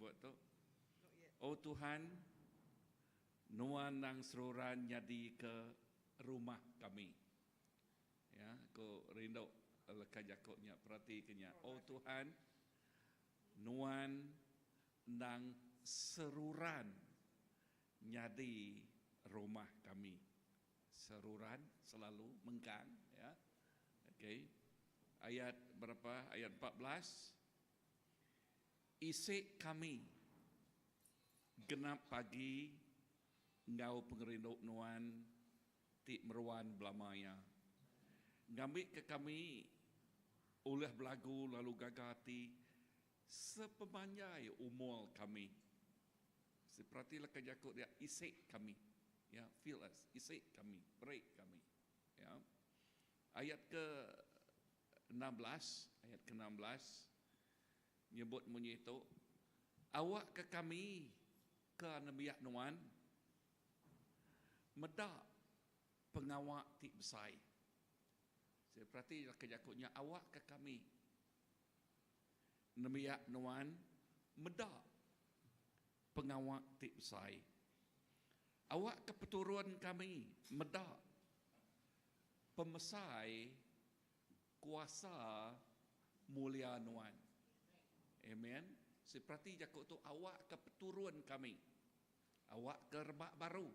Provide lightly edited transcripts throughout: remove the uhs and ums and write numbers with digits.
nyebut tu. O Tuhan, Nuan nang seruran nyadika rumah kami. Ya, aku rindu leka jaku nya, peratika nya. O Tuhan, Nuan endang seruran nyadi rumah kami. Seruran, selalu, mengkang. Ya. Okey. Ayat berapa? Ayat 14. Isi kami genap pagi enggau pengerindu Nuan ti meruan belama iya. Ngambika kami ulih belagu lalu gaga ati sepemanjai umur kami. Seperati leka jaku dia, isi kami. Ya, fill us, isi kami, beri kami. Ya. Ayat ke 16, ayat ke 16 nyebut munyi tu, Awakka kami ke nembiak nuan meda pengawa ti besai. Saya perati leka jaku nya awakka kami nembiak nuan meda pengawa ti besai. Awakka peturun kami meda pemesai kuasa mulia nuan. Amen. Seperti jaku tu awakka peturun kami. Awakka rebak baru.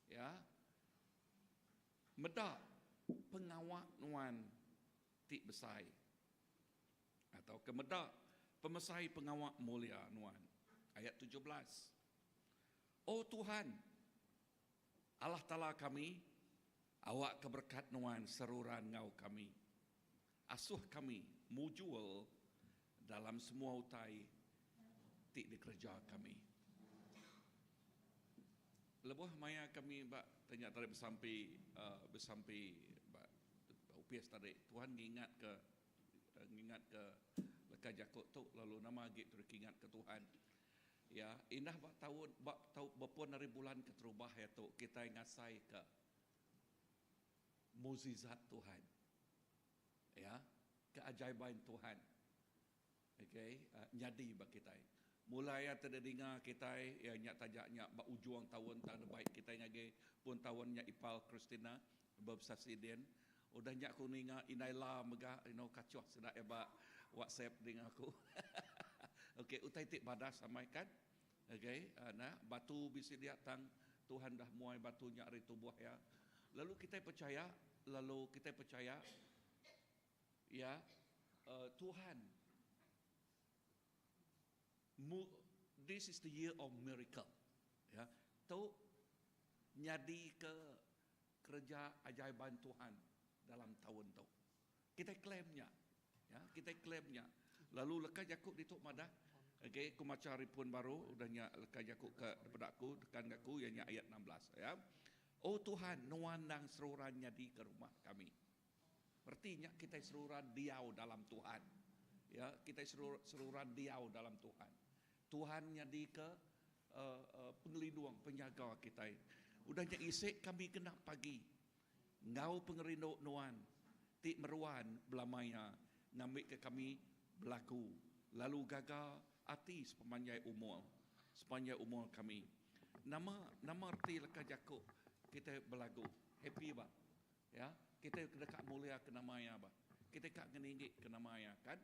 Ya. Meda pengawa nuan ti besai. Atau ke meda pemesai pengawa mulia nuan. Ayat 17. O Tuhan, Allah Taala kami, awakka berekat Nuan seruran enggau kami. Asuh kami mujur dalam semua utai ti dikereja kami. Lebuh maya kami ba tanya tadi besampi besampi ba opis tadi, Tuhan ngingatka ngingatka leka jaku tu lalu nama agi tu dikingatka Tuhan. Ya, indah ba taun ba tau bepun ari bulan keterubah iya tu kitai ngasaika mukjizat Tuhan. Ya, keajaiban Tuhan. Okey, nyadi ba kitai. Mula iya ti didinga kitai iya nya taja nya ba ujung taun tang ne bai kitai ngagai pun taun nya ipal Christina bebesaksi din. Udah nya ku ninga indai la mega you know kachuh sida iya ba WhatsApp dinga aku. Okey utai ti badas amai kan. Okey nah batu bisi dia tang Tuhan dah muai batu nya ari tubuh iya. Lalu kitai pechaya lalu kitai pechaya iya Tuhan mu this is the year of miracle ya tu nyadi ke Kereja ajaiban Tuhan dalam taun tu. Kitai claim nya. Ya, kitai claim nya. Lalu leka jaku ditu madah, okey, ku macha ari pun baru udah nya leka jaku ke dipeda aku, tekan aku iya nya ayat 16 ya. O Tuhan, nuan endang seruran nyadika rumah kami. Reti nya kitai seruran diau dalam Tuhan. Ya, kitai seruran diau dalam Tuhan. Tuhan nyadika pengelindung, penyaga kitai. Udah nya isi kami kena pagi enggau pengerindu Nuan ti meruan belama iya ngambika kami belagu lalu gaga ati sepemanjai umur, sepanjai umur kami. Nama nama reti leka jaku kitai belagu? Happy ba? Ya, kitai deka muliaka nama iya ba. Kitai ka ngeninggika nama iya kan?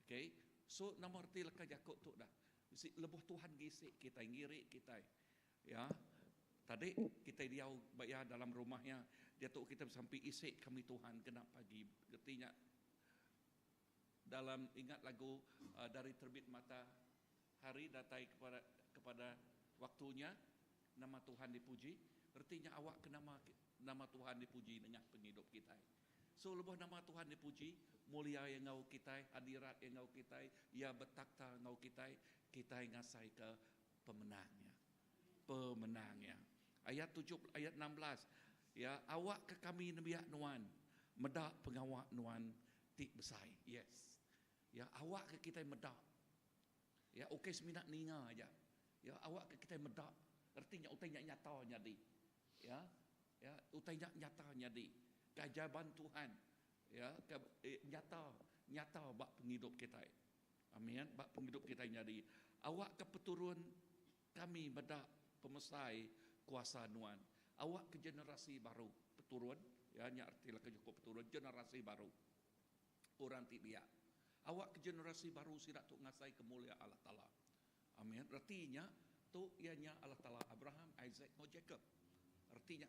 Okay. So nama reti leka jaku tu dah? Bisi lebuh Tuhan ngisi kitai, ngiri kitai. Ya. Tadi kitai diau ba iya dalam rumah iya, diatu kitai besampi isi kami Tuhan kena pagi. Reti nya dalam ingat lagu dari terbit mata hari datai kepada kepada waktunya nama Tuhan dipuji. Reti nya awak ke nama nama Tuhan dipuji nengah pengidup kitai. So lebuh nama Tuhan dipuji, mulia Iya enggau kitai, hadirat Iya enggau kitai, Iya betakhta enggau kitai, kitai ngasaika pemenang Iya. Pemenang Iya. Ayat tujuh ayat 16, ya, awakka kami nembiak Nuan meda pengawa Nuan ti besai. Yes. Ya, awakka kitai meda. Ya, ukai semina ninga aja. Ya, awakka kitai meda. Reti nya utai nya nyata nyadi. Ya, Ya, utai nya nyata nyadi. Keajaiban Tuhan, ya, ke nyata, nyata ba pengidup kitai. Amin, ba pengidup kitai nyadi. Awakka peturun kami meda pemesai kuasa Nuan. Awakka generasi baru, peturun, ya nya reti leka jaku peturun, generasi baru. Orang ti biak. Awakka generasi baru sida tu ngasaika mulia Allah Taala. Amin. Reti nya, tu iya nya Allah Taala Abraham, Isaac enggau Jacob. Reti nya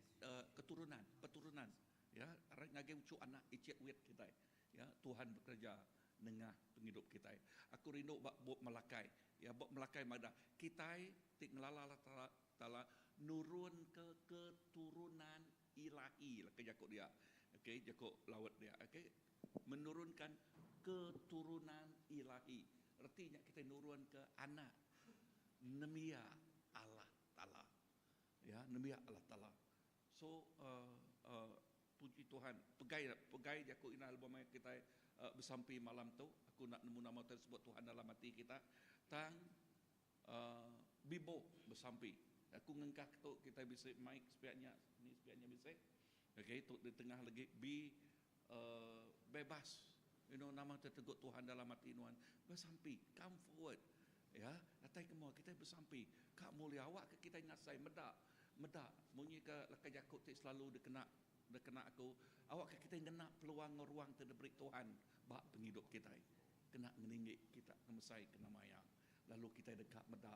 keturunan, peturunan ya ngagai uchu anak ichit wit kitai. Ya, Tuhan bekereja nengah pengidup kitai. Aku rindu ba bup Malakai. Ya, bup Malakai madah kitai ti ngelala Allah Taala, Taala nurunka keturunan ilahi leka jaku dia. Okey, jaku laut dia. Okey, menurunkan keturunan ilahi. Reti nya kitai nurunka anak nembiak Allah Taala. Ya, nembiak Allah Taala. So uh, uh, puji Tuhan, pegai pegai jaku ina lebuh maya kitai uh, besampi malam tu, aku nak nemu nama utai disebut Tuhan dalam ati kita. Tang uh, bibo besampi. Aku ngengkah tu kitai bisi mic sepiak nya, ni sepiak nya bisi. Okey, tu di tengah lagi be uh, bebas. You know nama tetegut Tuhan dalam ati nuan. Besampi, come forward. Ya, datai ke mua kitai besampi. Ka mulia awak ke kitai ngasai meda meda munyi ke leka jaku ti selalu dikena dikena aku awak ke kitai ngena peluang enggau ruang ti diberi Tuhan ba pengidup kitai. Kena ngeninggi kita ngemesai ke nama iya. Lalu kitai deka meda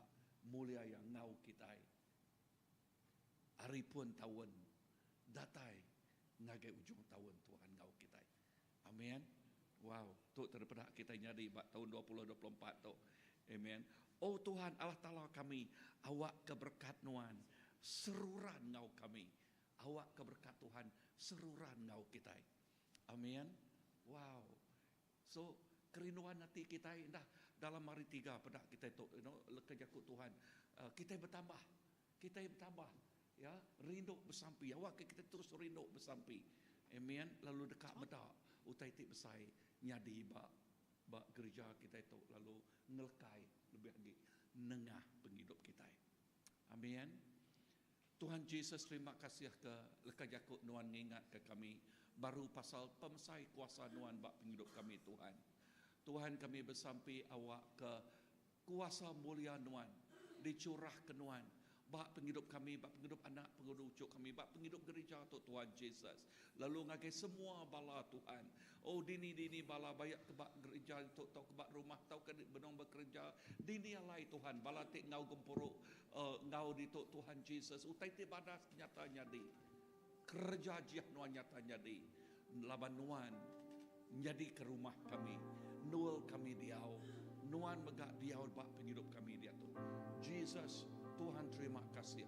mulia iya enggau kitai. Ari pun taun datai ngagai ujung taun Tuhan enggau kitai. Amen. Wow, tu terpeda kitai nyadi ba taun 2024 tu. Amen. Oh Tuhan Allah Taala kami, awak ke berkat nuan seruran enggau kami. Awak ke berkat Tuhan seruran enggau kitai. Amen. Wow. So, kerinduan ati kitai dah dalam hari tiga peda kitai tu, you know, leka jaku Tuhan. Uh, kitai bertambah. Kitai betambah ya rindu besampi. Awakka kitai terus rindu besampi. Amen. Lalu deka meda utai ti besai nyadi ba ba gerija kitai tu lalu ngelekai lebih agi nengah pengidup kitai. Amen. Tuhan Jesus terima kasih ke leka jaku nuan ngingatka kami baru pasal pemesai kuasa nuan ba pengidup kami Tuhan. Tuhan kami besampi awakka Kuasa mulia Nuan dicurahka Nuan ba pengidup kami, ba pengidup anak pengudu uchu kami, ba pengidup gerija tu Tuhan Jesus. Lalu ngagai semua bala Tuhan. Oh dini-dini bala bayak ke ba gerija tu tauka ba rumah tauka benung bekereja, dini alai Tuhan bala ti enggau gempuru enggau ditu Tuhan Jesus. Utai ti badas nyata nyadi. Kereja ajih Nuan nyata nyadi laban Nuan nyadika rumah kami, endur kami diau. Nuan mega diau ba pengidup kami diatu. Jesus, Tuhan terima kasih.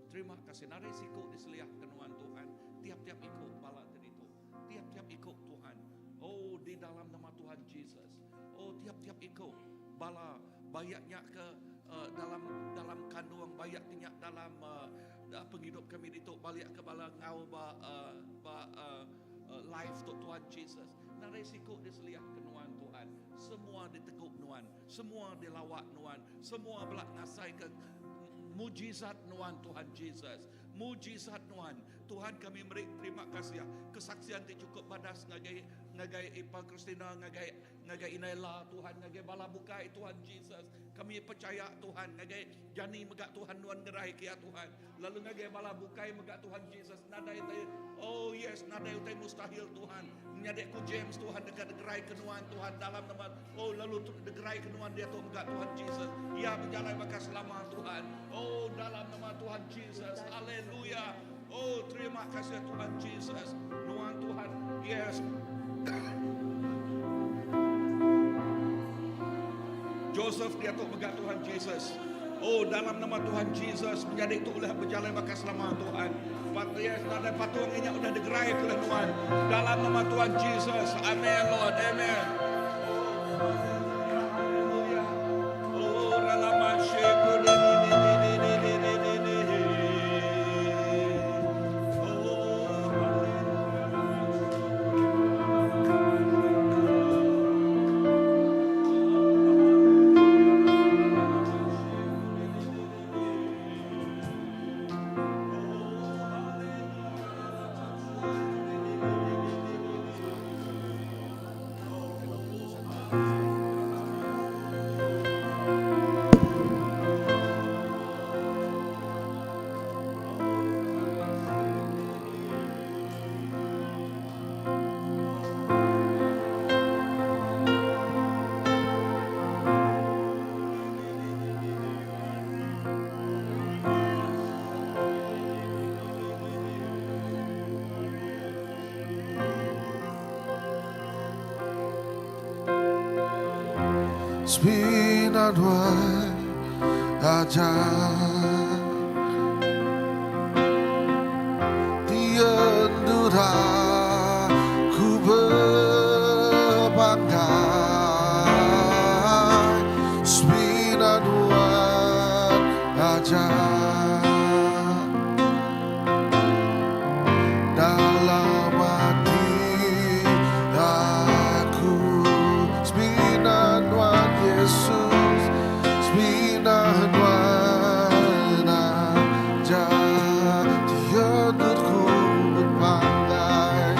Terima kasih. Nadai siku diseliahka Nuan Tuhan, tiap-tiap iku bala ti ditu. Tiap-tiap iku Tuhan. Oh di dalam nama Tuhan Jesus. Oh tiap-tiap iku bala bayak nya ke uh, dalam dalam kandung bayak ke nya dalam uh, pengidup kami ditu balik ke bala ngau ba uh, ba uh, uh, live tu Tuhan Jesus. Nadai siku diseliah ke nuan Tuhan. Semua diteguk nuan, semua dilawak nuan, semua belak ngasai ke mujizat nuan Tuhan Jesus. Mujizat nuan. Tuhan kami meri terima kasih kesaksian ti cukup badas ngagai ngagai Ipa Christina ngagai Ngagai Indai La Tuhan, ngagai bala bukai Tuhan Jesus. Kami pechaya Tuhan, ngagai Jani mega Tuhan nuan ngerai ke iya Tuhan. Lalu ngagai bala bukai mega Tuhan Jesus nadai utai oh yes nadai utai mustahil Tuhan. Menyadi ku James Tuhan deka degerai ke nuan Tuhan dalam nama oh lalu degerai ke nuan diatu mega Tuhan Jesus. Iya bejalai baka selama Tuhan. Oh dalam nama Tuhan Jesus. Haleluya. Oh terima kasih Tuhan Jesus. Nuan Tuhan. Yes. Joseph diatu mega Tuhan Jesus. Oh dalam nama Tuhan Jesus menyadi tu ulih bejalai baka selama Tuhan. Yes, nadai patung inya udah digerai ke oleh Tuhan. Dalam nama Tuhan Jesus. Amen Lord. Amen. Haleluya. Oh ralama syeku ni ni ni ni ni ni ni ni ni ni. Oh haleluya. Semina nuan aja Ti endur aku bepanggai Semina nuan aja Dalam ati aku Semina nuan Yesus Semina nuan aja Ti endur ku bepanggai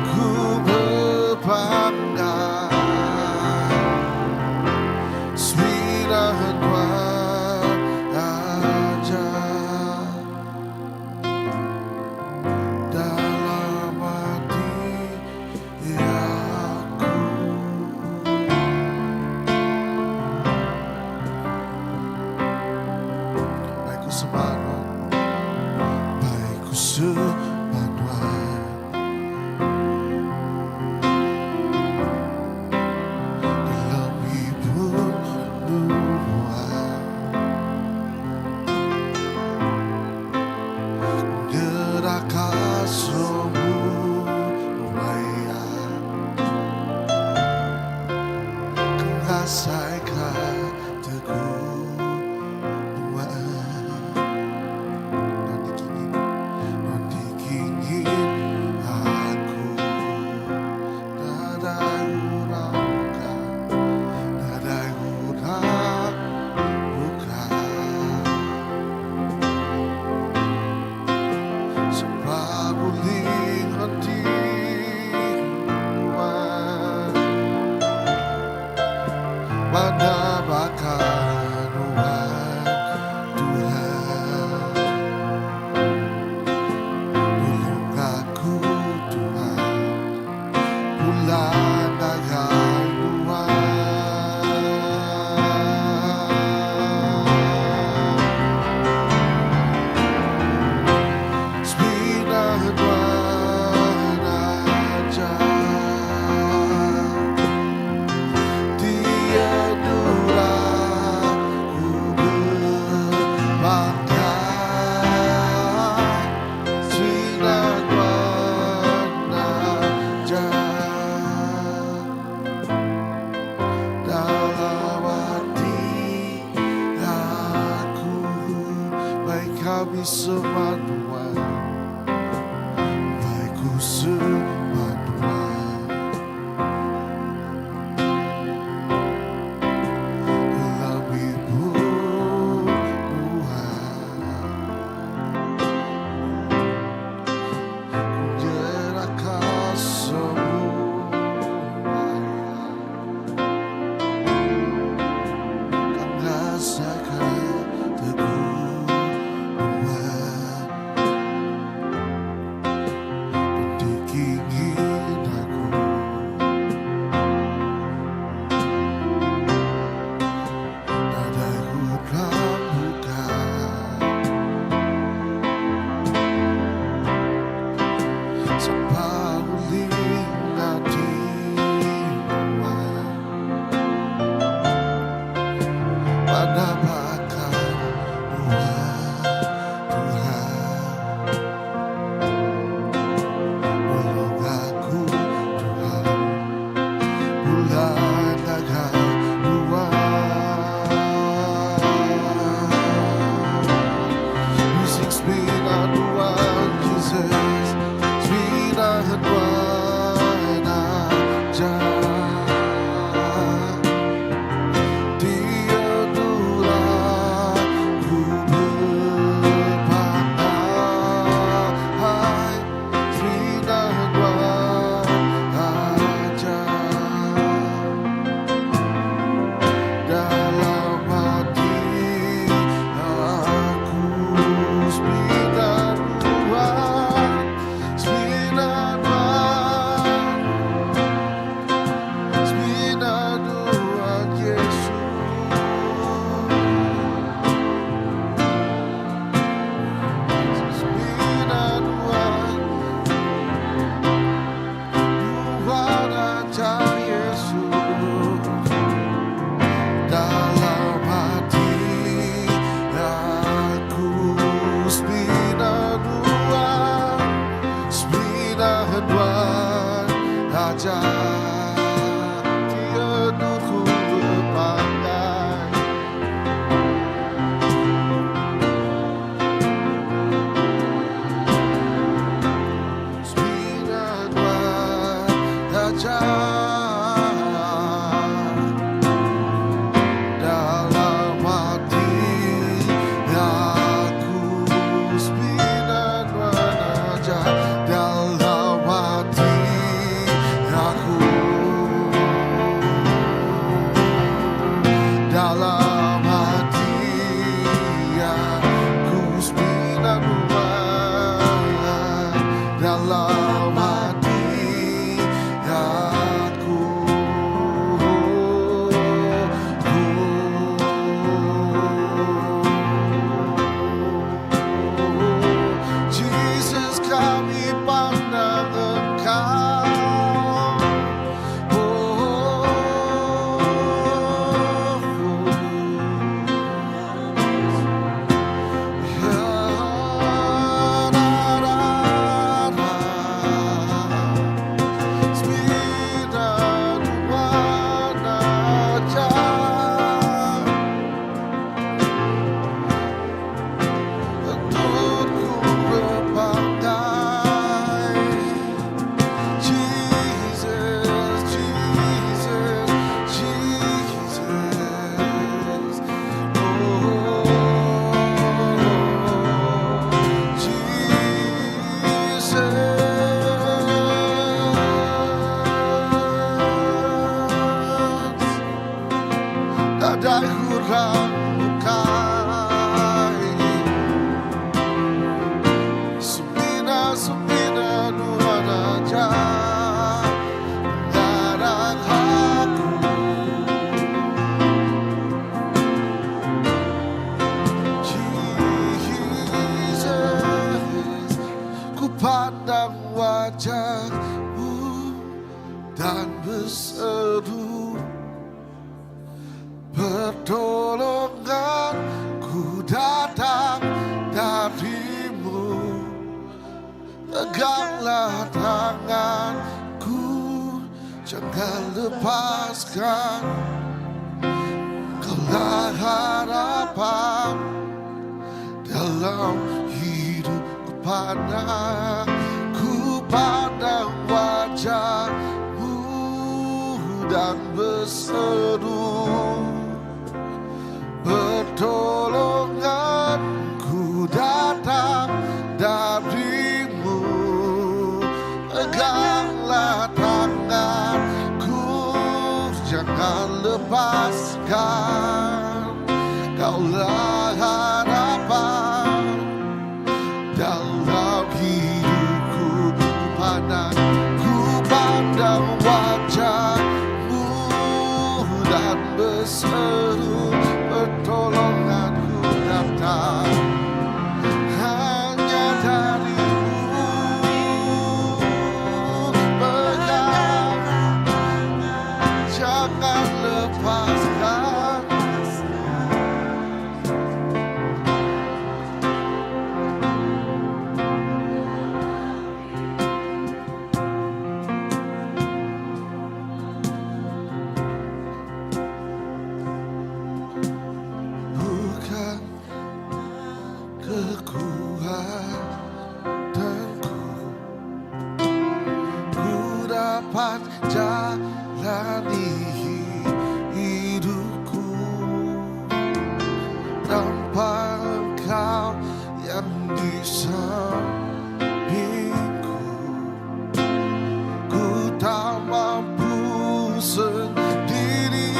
Ku bepanggai Semina nuan aja Dalam ati aku. Bai ku sembah nuan, bai ku sembah nuan. Dalam ibun nuan. Nyerahka semua iya. Ku ngasaika teguh nuan. Nuan dikingin, nuan dikingin aku. Nadai orang bukai, nadai orang bukai. Sapa bulih ati nuan. Manah baka nuan Tuhan. Nulung aku Tuhan Pulai ngagai nuan. Semina nuan aja Ti endur aku bepanggai Semina nuan aja Dalam ati aku Bai kami sembah nuan Bai ku sembah nuan Dalam ibun nuan Ku nyerahka semua iya Ka ngasaika teguh nuan Dikingin aku Nadai orang bukai Sapa ulih ati nuan Manah baka nuan Tuhan Nulung aku Tuhan Pulai ngagai nuan Musik semina nuan Jesus Semina Dalam hati aku. Jesus kami pandang Engkau. Oh, Jesus, Jesus, Jesus. Oh, Jesus. Nadai kurang bukai. Semina, semina nuan aja ngarang aku. Jesus, ku pandang wajahmu dan berseru, pertolonganku datang darimu. Peganglah tanganku, jangan lepaskan. Kaulah harapan dalam hidup. Ku pandang, ku pandang wajahmu dan berseru, pertolonganku datang darimu. Peganglah tanganku, jangan lepaskan. Kaulah harapan dalam hidupku. Ku pandang, ku pandang wajahmu dan berseru, pertolonganku datang hanya darimu. Pegang, jangan lepaskan. Bukan kekuatanku ku dapat jalani hidupku tanpa Engkau yang di sampingku. Ku tak mampu sendiri.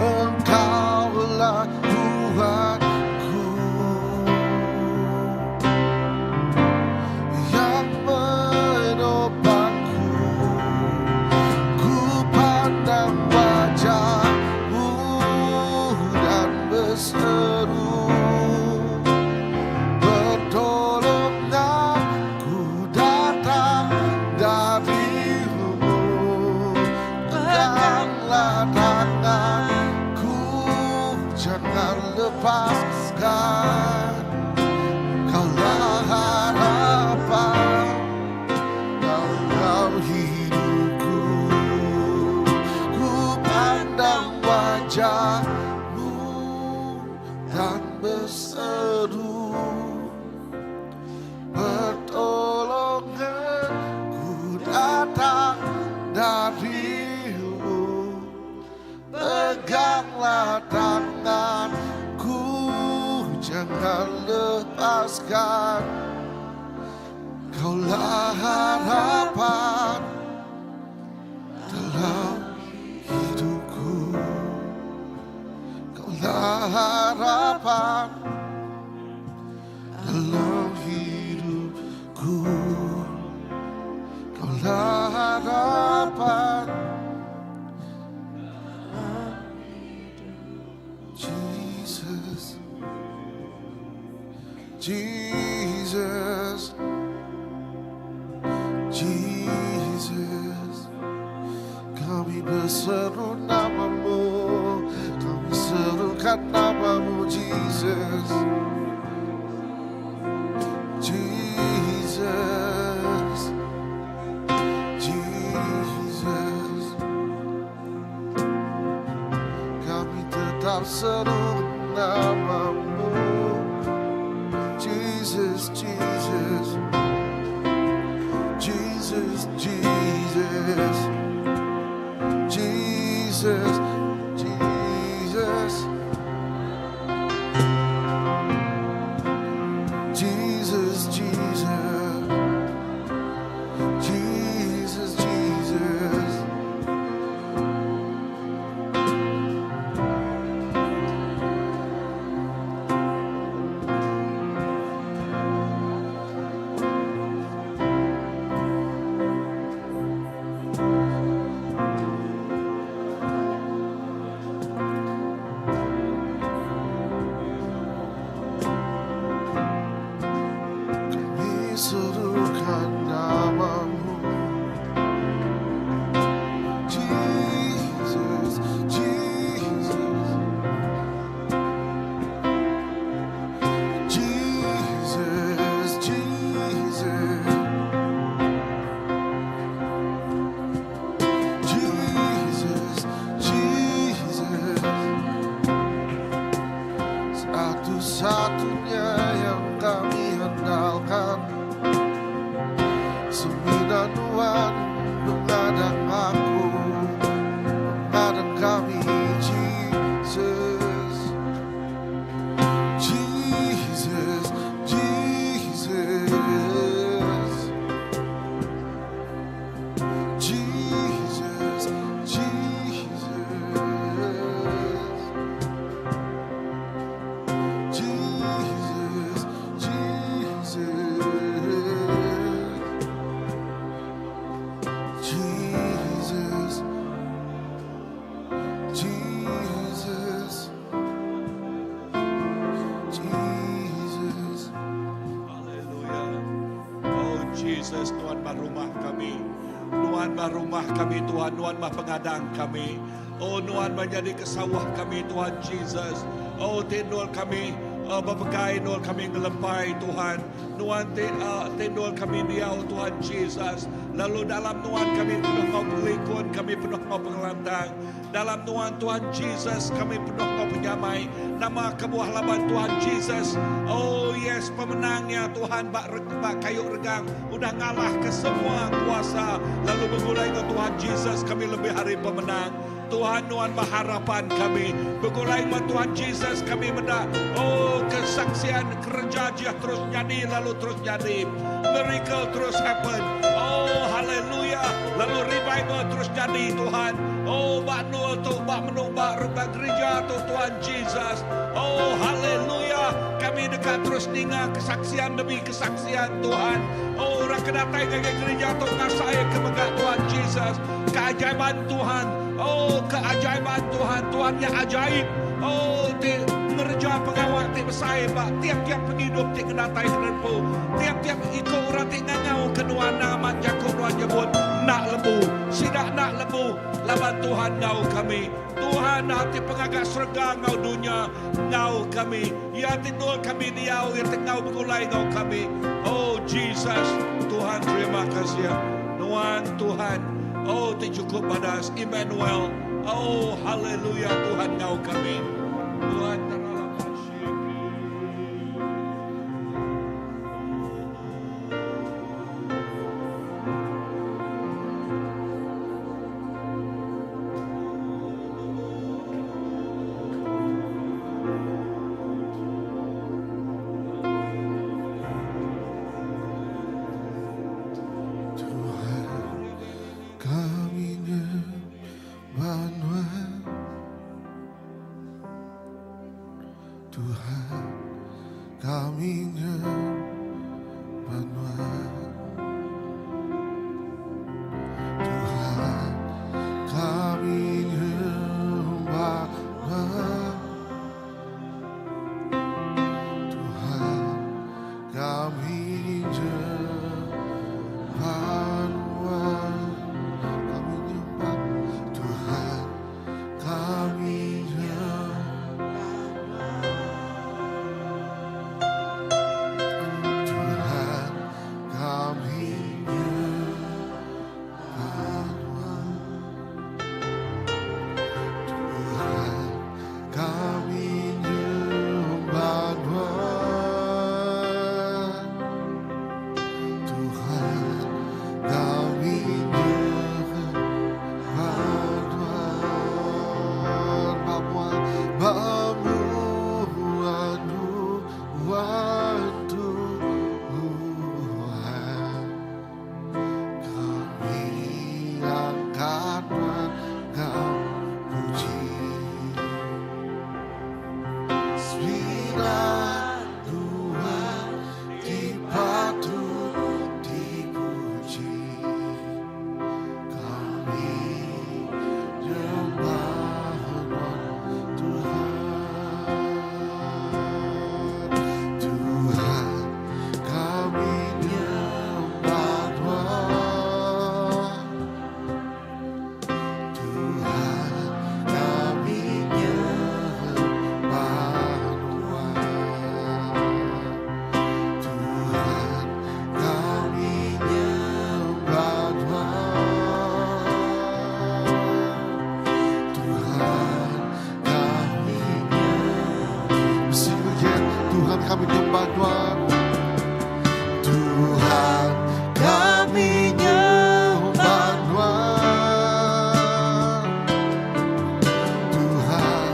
Engkaulah Tuhanku yang menopangku. Ku pandang wajahmu dan berseru, pertolonganku datang darimu. Peganglah tanganku, jangan lepaskan. Kaulah harapan dalam hidupku. Ku pandang wajahmu dan berseru, pertolonganku datang darimu. Peganglah tanganku, jangan lepaskan. Kaulah harapan dalam hidupku. Kaulah harapan. Jesus Jesus Kami berseru namamu Kami serukan namamu Jesus Jesus Jesus Kami tetap seru namamu Jesus Jesus Jesus Jesus Jesus Jesus Jesus Jesus Jesus Jesus Kami serukan namamu Jesus Jesus Jesus Jesus Jesus Jesus Satu-satunya yang kami andalkan Semina nuan mengadang aku Mengadang kami Jesus Jesus Jesus Jesus Jesus Jesus Jesus Jesus Jesus Jesus Haleluya. Oh Jesus, Tuhan mah rumah kami. Nuan mah rumah kami Tuhan, Nuan mah pengadang kami. Oh Nuan menjadi kesawah kami Tuhan Jesus. Oh tinul kami uh, bepegai nul kami ngelempai Tuhan. Nuan ti uh, tinul kami diau Tuhan Jesus. Lalu dalam Nuan kami penuh ngau pengelikun, kami penuh ngau pengelantang. Dalam Nuan Tuhan Jesus kami penuh ngau penyamai. Nama kebuah laban Tuhan Jesus. Oh yes, pemenangnya Tuhan bak, bak kayu regang udah ngalah ke semua kuasa. Lalu begulai dengan Tuhan Jesus kami lebih hari pemenang. Tuhan Nuan harapan kami. Begulai dengan Tuhan Jesus kami mendak. Oh kesaksian kerja dia terus jadi lalu terus jadi. Miracle terus happen. Oh haleluya. Lalu revival terus jadi Tuhan. Oh bak nul tu bak menu bak rebak gereja tu Tuhan Jesus. Oh haleluya. Kami dekat terus ninga kesaksian demi kesaksian Tuhan. Oh orang kedatai ke gereja tu ngasai kemegah Tuhan Jesus. Keajaiban Tuhan. Oh keajaiban Tuhan. Tuhan yang ajaib. Oh ti ngerja pengawal ti besar pak. Tiap-tiap penghidup ti kedatai ke nempu. Tiap-tiap ikut orang ti ngangau kedua nama Jakob Tuhan nyebut nak lebu. Sidak nak lebu. Laban Tuhan ngau kami. Tuhan hati pengagak serga ngau dunia ngau kami. Ya tinul kami diau ya ngau begulai ngau kami. Oh Jesus, Tuhan terima kasih. Nuan Tuhan. Oh ti cukup badas Emmanuel. Oh haleluya Tuhan ngau kami. Tuhan terlalu Tuhan kami nyembah Nuan Tuhan kami nyembah Nuan Tuhan kami nyembah Nuan Tuhan nyembah Nuan. Kami nyembah Tuhan, kami nyembah Tuhan, kami nyembah Tuhan. Tuhan, kami nyembah Tuhan. Tuhan, kami nyembah Tuhan. Bamuan, bamuan Tuhan, Tuhan. Kami angkat Engkau puji. Semina Tuhan ti patut dipuji. Kami nyembah Tuhan. Tuhan, kami nyembah Tuhan. Tuhan, kami nyembah Tuhan. Tuhan, kami nyembah Tuhan. Tuhan, kami nyembah. Sing again. Tuhan, kami nyembah Tuhan. Tuhan, kami nyembah Tuhan. Tuhan,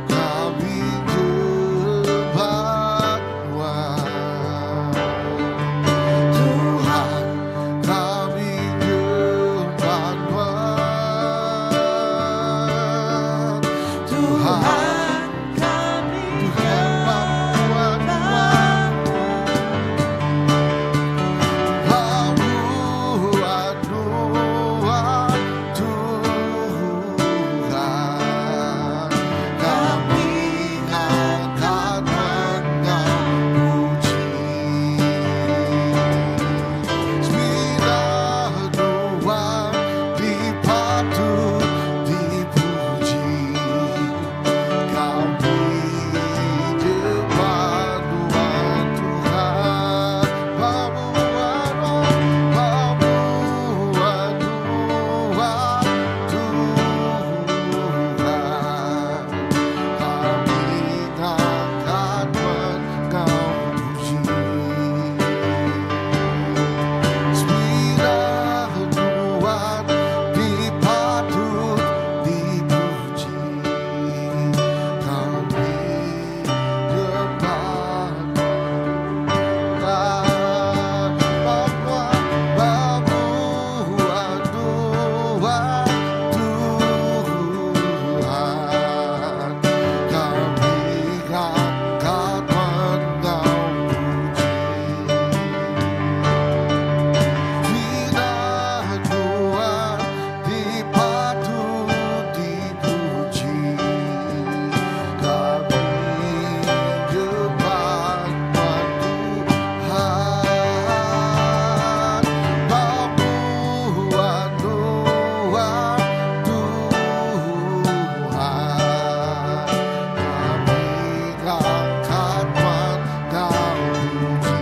kami nyembah Tuhan. Tuhan, kami nyembah Tuhan. Tuhan, kami Tuhan, Tuhan, Tuhan. Tuhan, Tuhan, Tuhan, kami angkat Engkau puji. Semina Tuhan ti patut dipuji. Kami nyembah Tuhan, Tuhan, Pamuan, Pamuan, Tuhan, Tuhan, kami angkat Engkau puji. Semina Tuhan ti patut dipuji. Kami nyembah Tuhan, Pamuan, Tuhan, Tuhan, kami angkat Engkau puji. Semina Tuhan ti patut dipuji. Kami nyembah Tuhan. Pamuan Tuhan, Tuhan, kami angkat Engkau puji.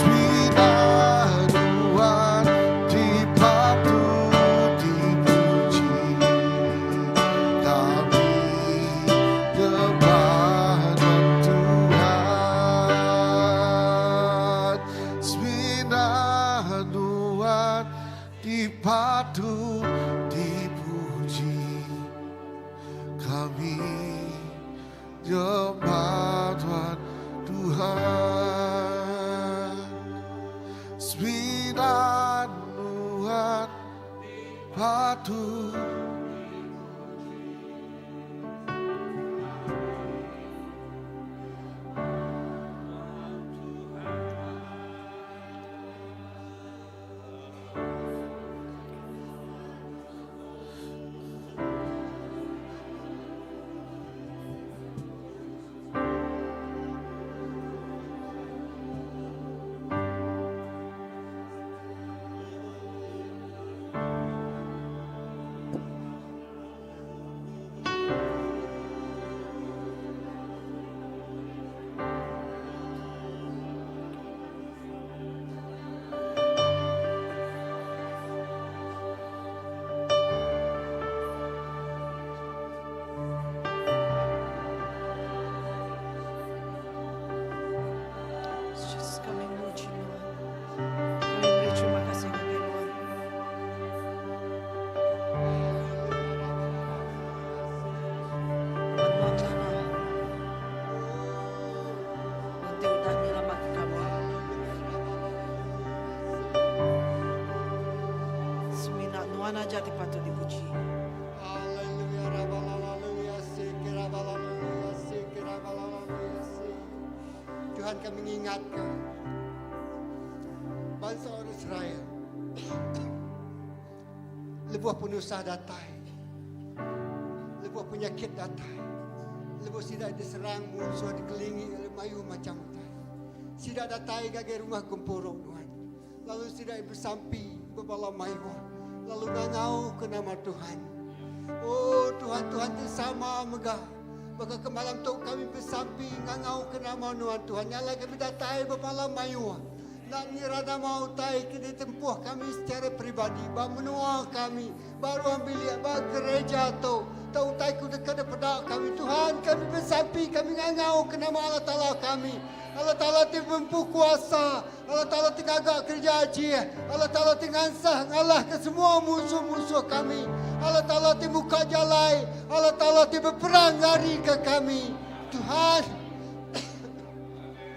Semina Tuhan ti patut dipuji. Kami nyembah Tuhan. Semina Tuhan ti patut dipuji. Kami nyembah Tuhan, Tuhan. Semina Tuhan patut. Tuhan kami ngingatka bansa orang Israel lebuh penusah datai, lebuh penyakit datai, lebuh sida diserang munsuh dikelingi oleh mayuh macam utai. Sida datai ngagai rumah gempuru Tuhan. Lalu sida besampi bebala mayuh lalu ngangau ke nama Tuhan. Oh Tuhan, Tuhan ti sama mega. Baka ke malam tu kami besampi ngangau ke nama Nuan Tuhan. Nya alai kami datai bebala mayuh. Enda ngira nama utai ke ditempuh kami secara peribadi ba menua kami, ba ruang bilik, ba gereja tu. Tau utai ku deka dipeda kami Tuhan, kami besampi, kami ngangau ke nama Allah Taala kami. Allah Taala ti bempu kuasa, Allah Taala ti ngaga kereja ajih, Allah Taala ti ngansah ngalahka semua munsuh-munsuh kami, Allah Taala ti muka jalai, Allah Taala ti beperang ngarika kami. Tuhan,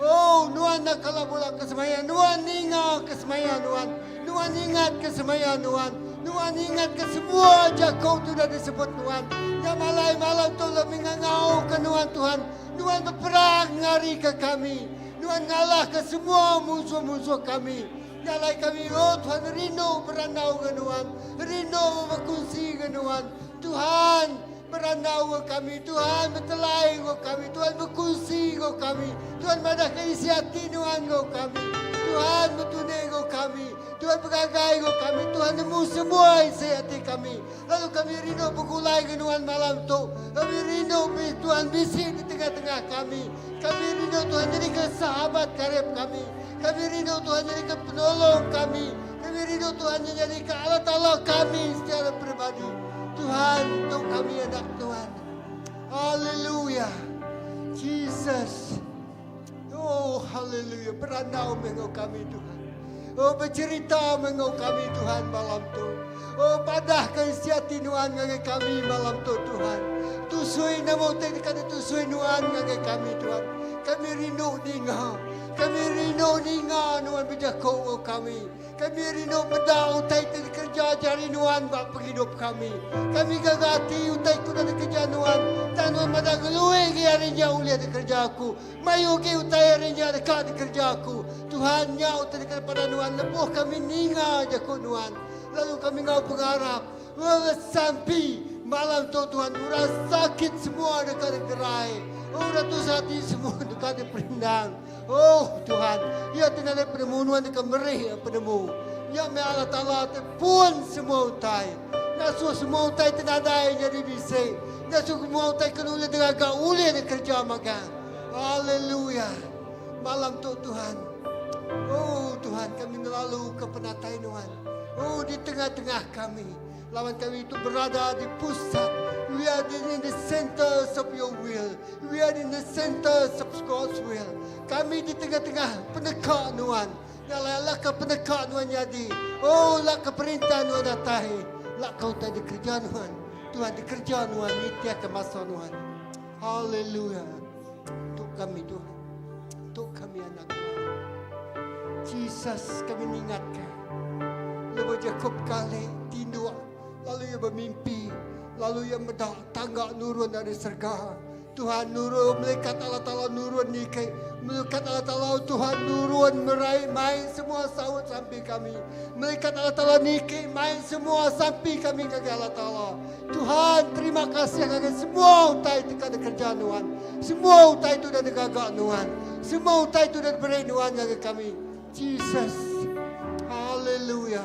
Oh, nuan enda kala bula ke semaya nuan, ninga ke semaya nuan. Nuan ingat ke semaya nuan. Nuan ingat ke semua jaku ti udah disebut nuan. Nya malai malam tu lebih ngangau ke nuan Tuhan. Nuan beperang ngarika kami. Nuan ngalahka semua munsuh-munsuh kami. Nya alai kami, oh Tuhan, rindu berandau enggau Nuan, rindu bekunsi enggau Nuan. Tuhan, berandau enggau kami. Tuhan, betelai enggau kami. Tuhan, bekunsi enggau kami. Tuhan, madahka isi ati Nuan enggau kami. Tuhan, betunding enggau kami. Tuhan, begagai enggau kami. Tuhan, nemu semua isi ati kami. Lalu kami rindu begulai enggau Nuan malam tu. Kami rindu Tuhan bisi di tengah-tengah kami. Kami rindu Tuhan nyadika sahabat karib kami. Kami rindu Tuhan nyadika penolong kami. Kami rindu Tuhan nyadika Allah Taala kami secara peribadi. Tuhan, tu kami anak Tuhan. Haleluya. Jesus. Oh, haleluya. Berandau meh enggau kami Tuhan. Oh, bercerita meh enggau kami Tuhan malam tu. Oh, padahka isi ati nuan ngagai kami malam tu Tuhan. Tusui nama utai deka ditusui nuan ngagai kami Tuhan. Kami rindu ninga. Kami rindu ninga nuan bejaku enggau kami. Kami rindu meda utai ti dikereja jari nuan ba pengidup kami. Kami gaga ati utai ke udah dikereja nuan. Tang nuan madah ngelui agi ari nya ulih dikereja aku. Mayuh agi utai ari nya deka dikereja aku. Tuhan, nya utai deka dipadah nuan lebuh kami ninga jaku nuan. Lalu kami enggau pengarap besampi malam tu Tuhan orang sakit semua deka digerai. Orang tusah ati semua deka diperindang. Oh Tuhan, iya ti nadai penemu nuan deka meri iya penemu. Nya meh Allah Taala ti pun semua utai. Ngasuh semua utai ti nadai nyadi bisi. Ngasuh semua utai ke ulih digaga ulih dikereja magang. Haleluya. Malam tu Tuhan. Oh Tuhan kami ngelalu ke penatai nuan. Oh di tengah-tengah kami. Laban kami itu berada di pusat. We are in the center of your will. We are in the center of God's will. Kami di tengah-tengah peneka nuan. Nya alai lak ke peneka nuan nyadi. Oh lak ke perintah nuan datai. Lak ke utai dikereja nuan. Tuhan dikereja nuan nitihka masa nuan. Haleluya. Tu kami Tuhan. Tu kami anak Tuhan. Jesus kami ningatka. Lebuh Jacob kali tinduk lalu iya bemimpi lalu iya meda tangga nurun ari serega. Tuhan nurun melikat Allah Taala nurun niki melikat Allah Taala Tuhan nurun merai mai semua saut sampi kami. Melikat Allah Taala niki mai semua sampi kami ngagai Allah Taala. Tuhan terima kasih ngagai semua utai ti ka dikereja nuan. Semua utai tu udah digaga nuan. Semua utai tu udah diberi nuan ngagai kami. Jesus. Haleluya.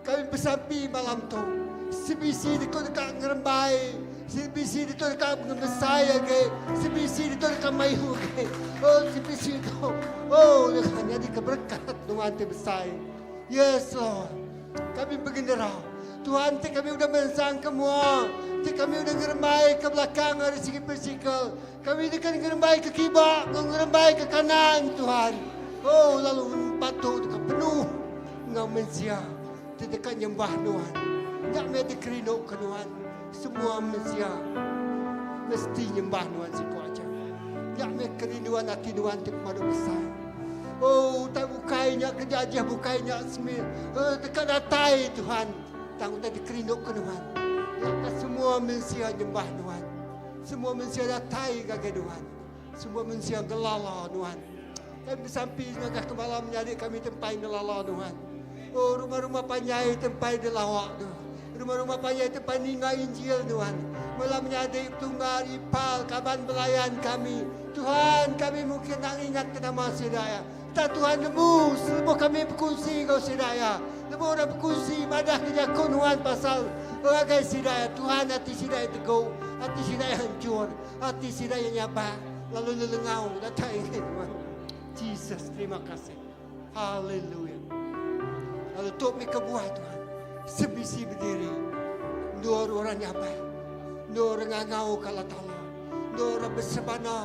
Kami besampi malam tu. CBC ditu deka ngerembai. CBC ditu deka ngemesai agi. CBC ditu deka mayuh agi. Oh CBC tu. Oh deka nyadika berekat nuan ti besai. Yes Lord. Kami begendera. Tuhan ti kami udah mensang ke mua. Ti kami udah ngerembai ke belakang ari sigi fizikal. Kami deka ngerembai ke kiba enggau ngerembai ke kanan Tuhan. Oh lalu empat tu deka penuh enggau mensia ti deka nyembah Nuan. Nya meh dikerinduka Nuan. Semua mensia mesti nyembah Nuan siku aja. Nya meh kerinduan ati Nuan ti pemadu besai. Oh utai bukai nya kereja ajih bukai nya semi eh, deka datai Tuhan. Tang utai dikerinduka Nuan. Nya ka semua mensia nyembah Nuan. Semua mensia datai ngagai Nuan. Semua mensia ngelala Nuan. Kami besampi ngagah ke bala menyadi kami ti empai ngelala Nuan. Oh rumah-rumah panjai ti empai dilawa Nuan. Rumah-rumah panjai ti empai ninga Injil Nuan. Bala menyadi petunggal, ipal, kaban belayan kami. Tuhan kami mungkin enda ngingat ke nama sida iya. Tang Tuhan nemu selebuh kami bekunsi enggau sida iya. Lebuh orang bekunsi madah ke jaku Nuan pasal ngagai sida iya, Tuhan ati sida iya tegu, ati sida iya hancur, ati sida iya nyabak lalu lelengau datai ngagai Nuan. Jesus terima kasih. Haleluya. Lalu tu mih kebuah Tuhan sebisi bediri endur orang nyabak, endur orang ngangau ke Allah Taala, endur orang besebana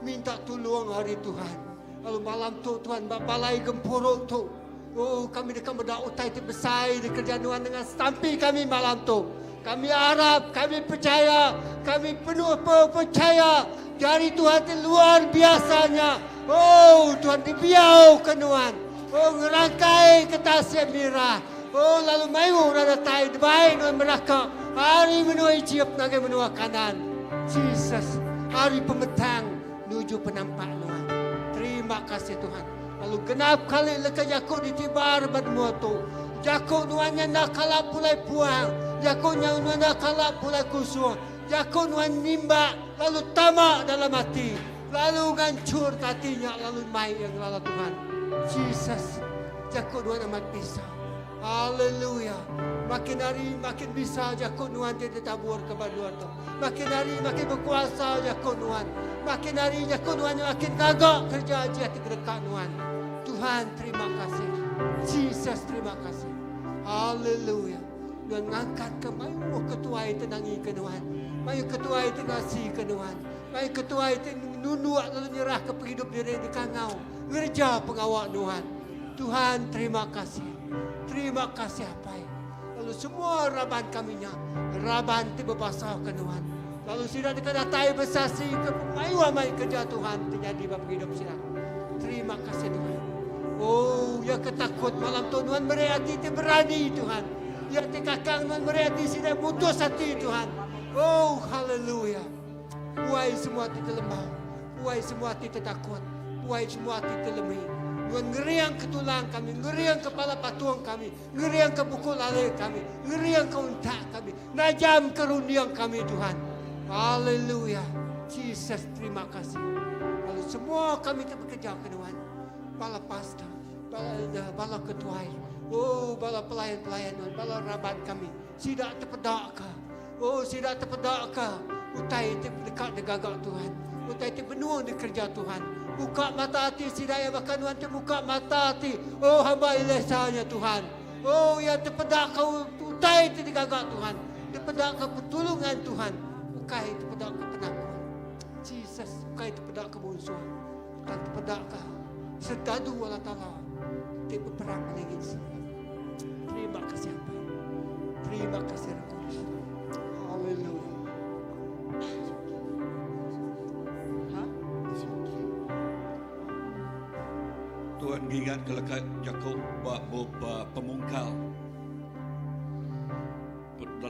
minta tulung ari Tuhan. Lalu malam tu Tuhan ba balai gempuru tu, oh kami deka meda utai ti besai dikereja nuan nengah sampi kami malam tu. Kami arap, kami pechaya, kami penuh pechaya jari Tuhan ti luar biasa nya. Oh Tuhan dibiau ke nuan. Oh ngerangkai ke tasik mirah. Oh lalu mayuh orang datai dibai nuan meraka ari menua Ejip ngagai menua Kanaan. Jesus ari pemetang nuju penampak nuan. Terima kasih Tuhan. Lalu genap kali leka jaku ditibar ba menua tu. Jaku nuan nya enda kala pulai puang. Jaku nya nuan enda kala pulai kusung. Jaku nuan nimbak lalu tama dalam ati. Lalu ngancur ke ati nya lalu mai iya ngelala Tuhan. Jesus, jaku nuan amat bisa. Haleluya. Makin hari makin bisa jaku nuan ti ditabur ke ba endur tu. Makin hari makin bekuasa jaku nuan. Makin hari jaku nuan nya makin ngaga kereja ajih ti kedeka nuan. Tuhan terima kasih. Jesus terima kasih. Haleluya. Nuan ngangkatka mayuh ketuai ti nangika nuan. Mayuh ketuai ti ngasika nuan. Mayuh ketuai ti nunduk lalu nyerahka pengidup diri dikangau ngereja pengawa nuan. Tuhan terima kasih. Terima kasih Apai. Lalu semua raban kami nya raban ti bebasa ke Nuan. Lalu sida deka datai besasi ke pemayuh amai kerja Tuhan ti nyadi ba pengidup sida. Terima kasih Tuhan. Oh, ya ke takut malam tu Nuan meri ati ti berani Tuhan. Ya ti kakang Nuan meri ati sida mutus ati Tuhan. Oh, haleluya. Buai semua ti telembau. Buai semua ati ti takut. Buai semua ati ti lemi. Nuan ngering ke tulang kami, ngering ke pala patung kami, ngering ke buku lale kami, ngering ke untak kami, najam ke runding kami Tuhan. Haleluya. Jesus terima kasih. Lalu semua kami ti bekerja ke Nuan, bala pastor, bala elder, bala ketuai, oh bala pelayan-pelayan Nuan, bala raban kami, sida tepeda ka Oh, sida tepedaka utai ti deka digaga Tuhan, utai ti benung dikereja Tuhan. Buka mata ati sida iya baka nuan ti muka mata ati, oh hamba Elisa nya Tuhan. Oh, iya tepedaka utai ti digaga Tuhan, tepedaka pertulungan Tuhan, ukai tepedaka penakut. Jesus, ukai tepedaka munsuh, tang tepedaka serdadu Allah Taala ti beperang ngelingi sida. Terima kasih Apai. Terima kasih Roh Kudus. Haleluya. Ha? Tuhan ngingat ke leka jaku ba bup uh, pemungkal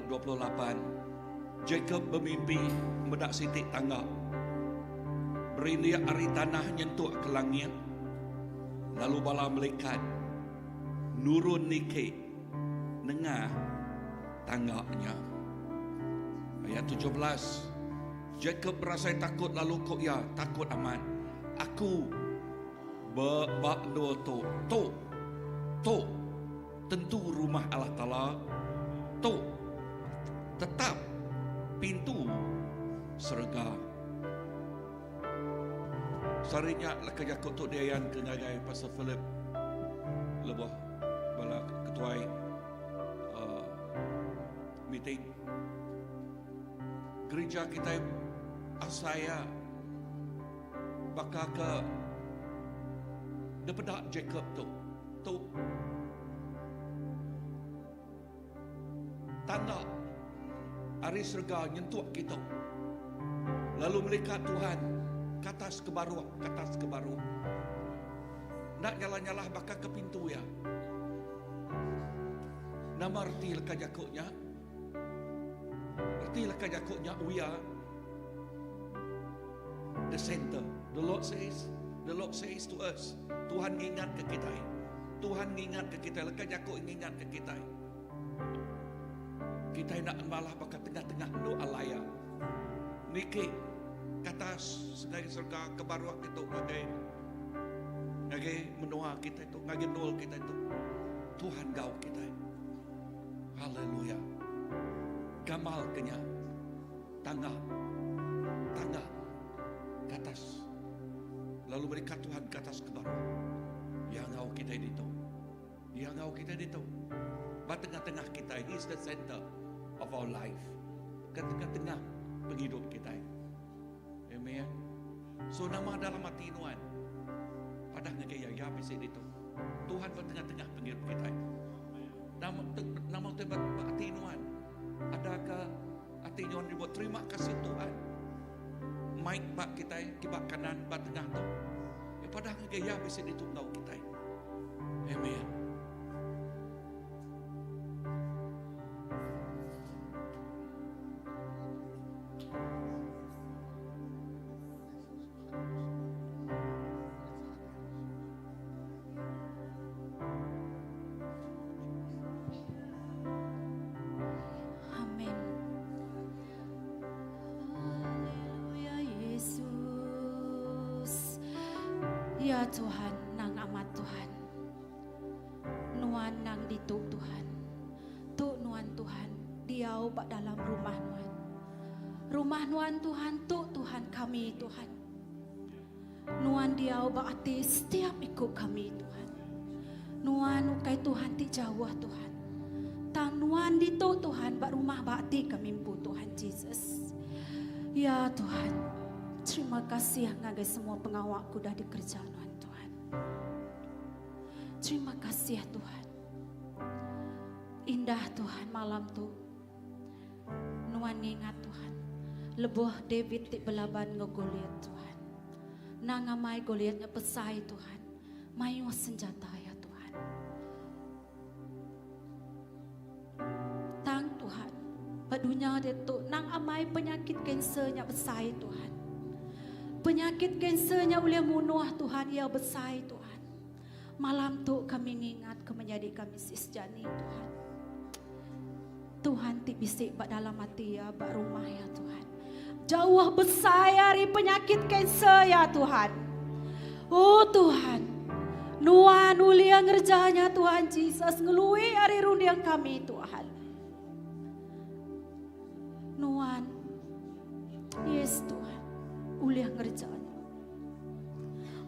28 Jacob bemimpi meda siti tangga berindik ari tanah nyentuk ke langit lalu bala melikat nurun niki nengah tangga nya. Ayat 17, Jacob berasai takut lalu ku iya, Takut amat. Aku ba ba endur tu. Tu, tu tentu rumah Allah Taala. Tu tetap pintu serega. Sehari nya leka jaku tu diayanka ngagai Pastor Philip lebuh bala ketuai uh, meeting. Gereja kitai asai ya baka ke depeda Jacob tu. Tu Tanda ari serega nyentuk kitu. Lalu melikat Tuhan ke atas ke baruh, ke atas ke baruh. Enda nyalah-nyalah baka ke pintu iya. Nama reti leka jaku nya? Reti leka jaku nya we are the center. The Lord says. The Lord says to us, Tuhan ngingatka kitai. Tuhan ngingatka kitai, leka jaku ngingatka kitai. Kitai enda malah baka tengah-tengah endur alai iya. Niki ke atas ngagai serega ke baruh kitu ngagai ngagai menua kitai tu, ngagai endur kitai tu. Tuhan enggau kitai. Haleluya. Gamal ke nya tangga tangga ke atas lalu berikat Tuhan ke atas ke baruh. Iya enggau kitai ditu. Iya enggau kitai ditu. Ba tengah-tengah kitai, He is the center of our life. Ke tengah-tengah pengidup kitai. Amen. So nama dalam ati nuan? Padah ngagai iya, iya bisi ditu. Tuhan ba tengah-tengah pengidup kitai. Nama nama tu ba ati nuan? Adakah ati nuan dibuat terima kasih Tuhan? Mic ba kitai kiba kanan ba tengah tu. Ya padah ngagai iya bisi ditu enggau kitai. Amen. Amen. Haleluya Yesus. Ya Tuhan, nang amat Tuhan. Nuan nang ditu Tuhan. Tu nuan Tuhan, diau ba dalam rumah nuan. Rumah nuan Tuhan, tu Tuhan kami Tuhan. Nuan diau ba ati setiap iku kami, Tuhan. Nuan ukai Tuhan ti jauh, Tuhan. Tang Nuan ditu, Tuhan, ba rumah ba ati kami empu, Tuhan Jesus. Ya, Tuhan. Terima kasih ngagai semua pengawa ke udah dikereja Nuan, Tuhan. Terima kasih, Tuhan. Indah, Tuhan, malam tu. Nuan ngingat Tuhan, lebuh David ti belaban enggau Goliat Tuhan. Nang amai Goliat nya besai Tuhan, mayuh senjata iya Tuhan. Tang Tuhan, ba dunya diatu nang amai penyakit kanser nya besai Tuhan. Penyakit kanser nya ulih munuh Tuhan, iya besai Tuhan. Malam tu kami ngingat ke menyadi kami sis Jani Tuhan. Tuhan ti bisi ba dalam ati iya ba rumah iya Tuhan. Jauh besai ari penyakit kanser iya Tuhan. Oh Tuhan, Nuan ulih ngereja nya Tuhan Jesus ngelui ari runding kami Tuhan. Nuan, Yes Tuhan, ulih ngereja nya.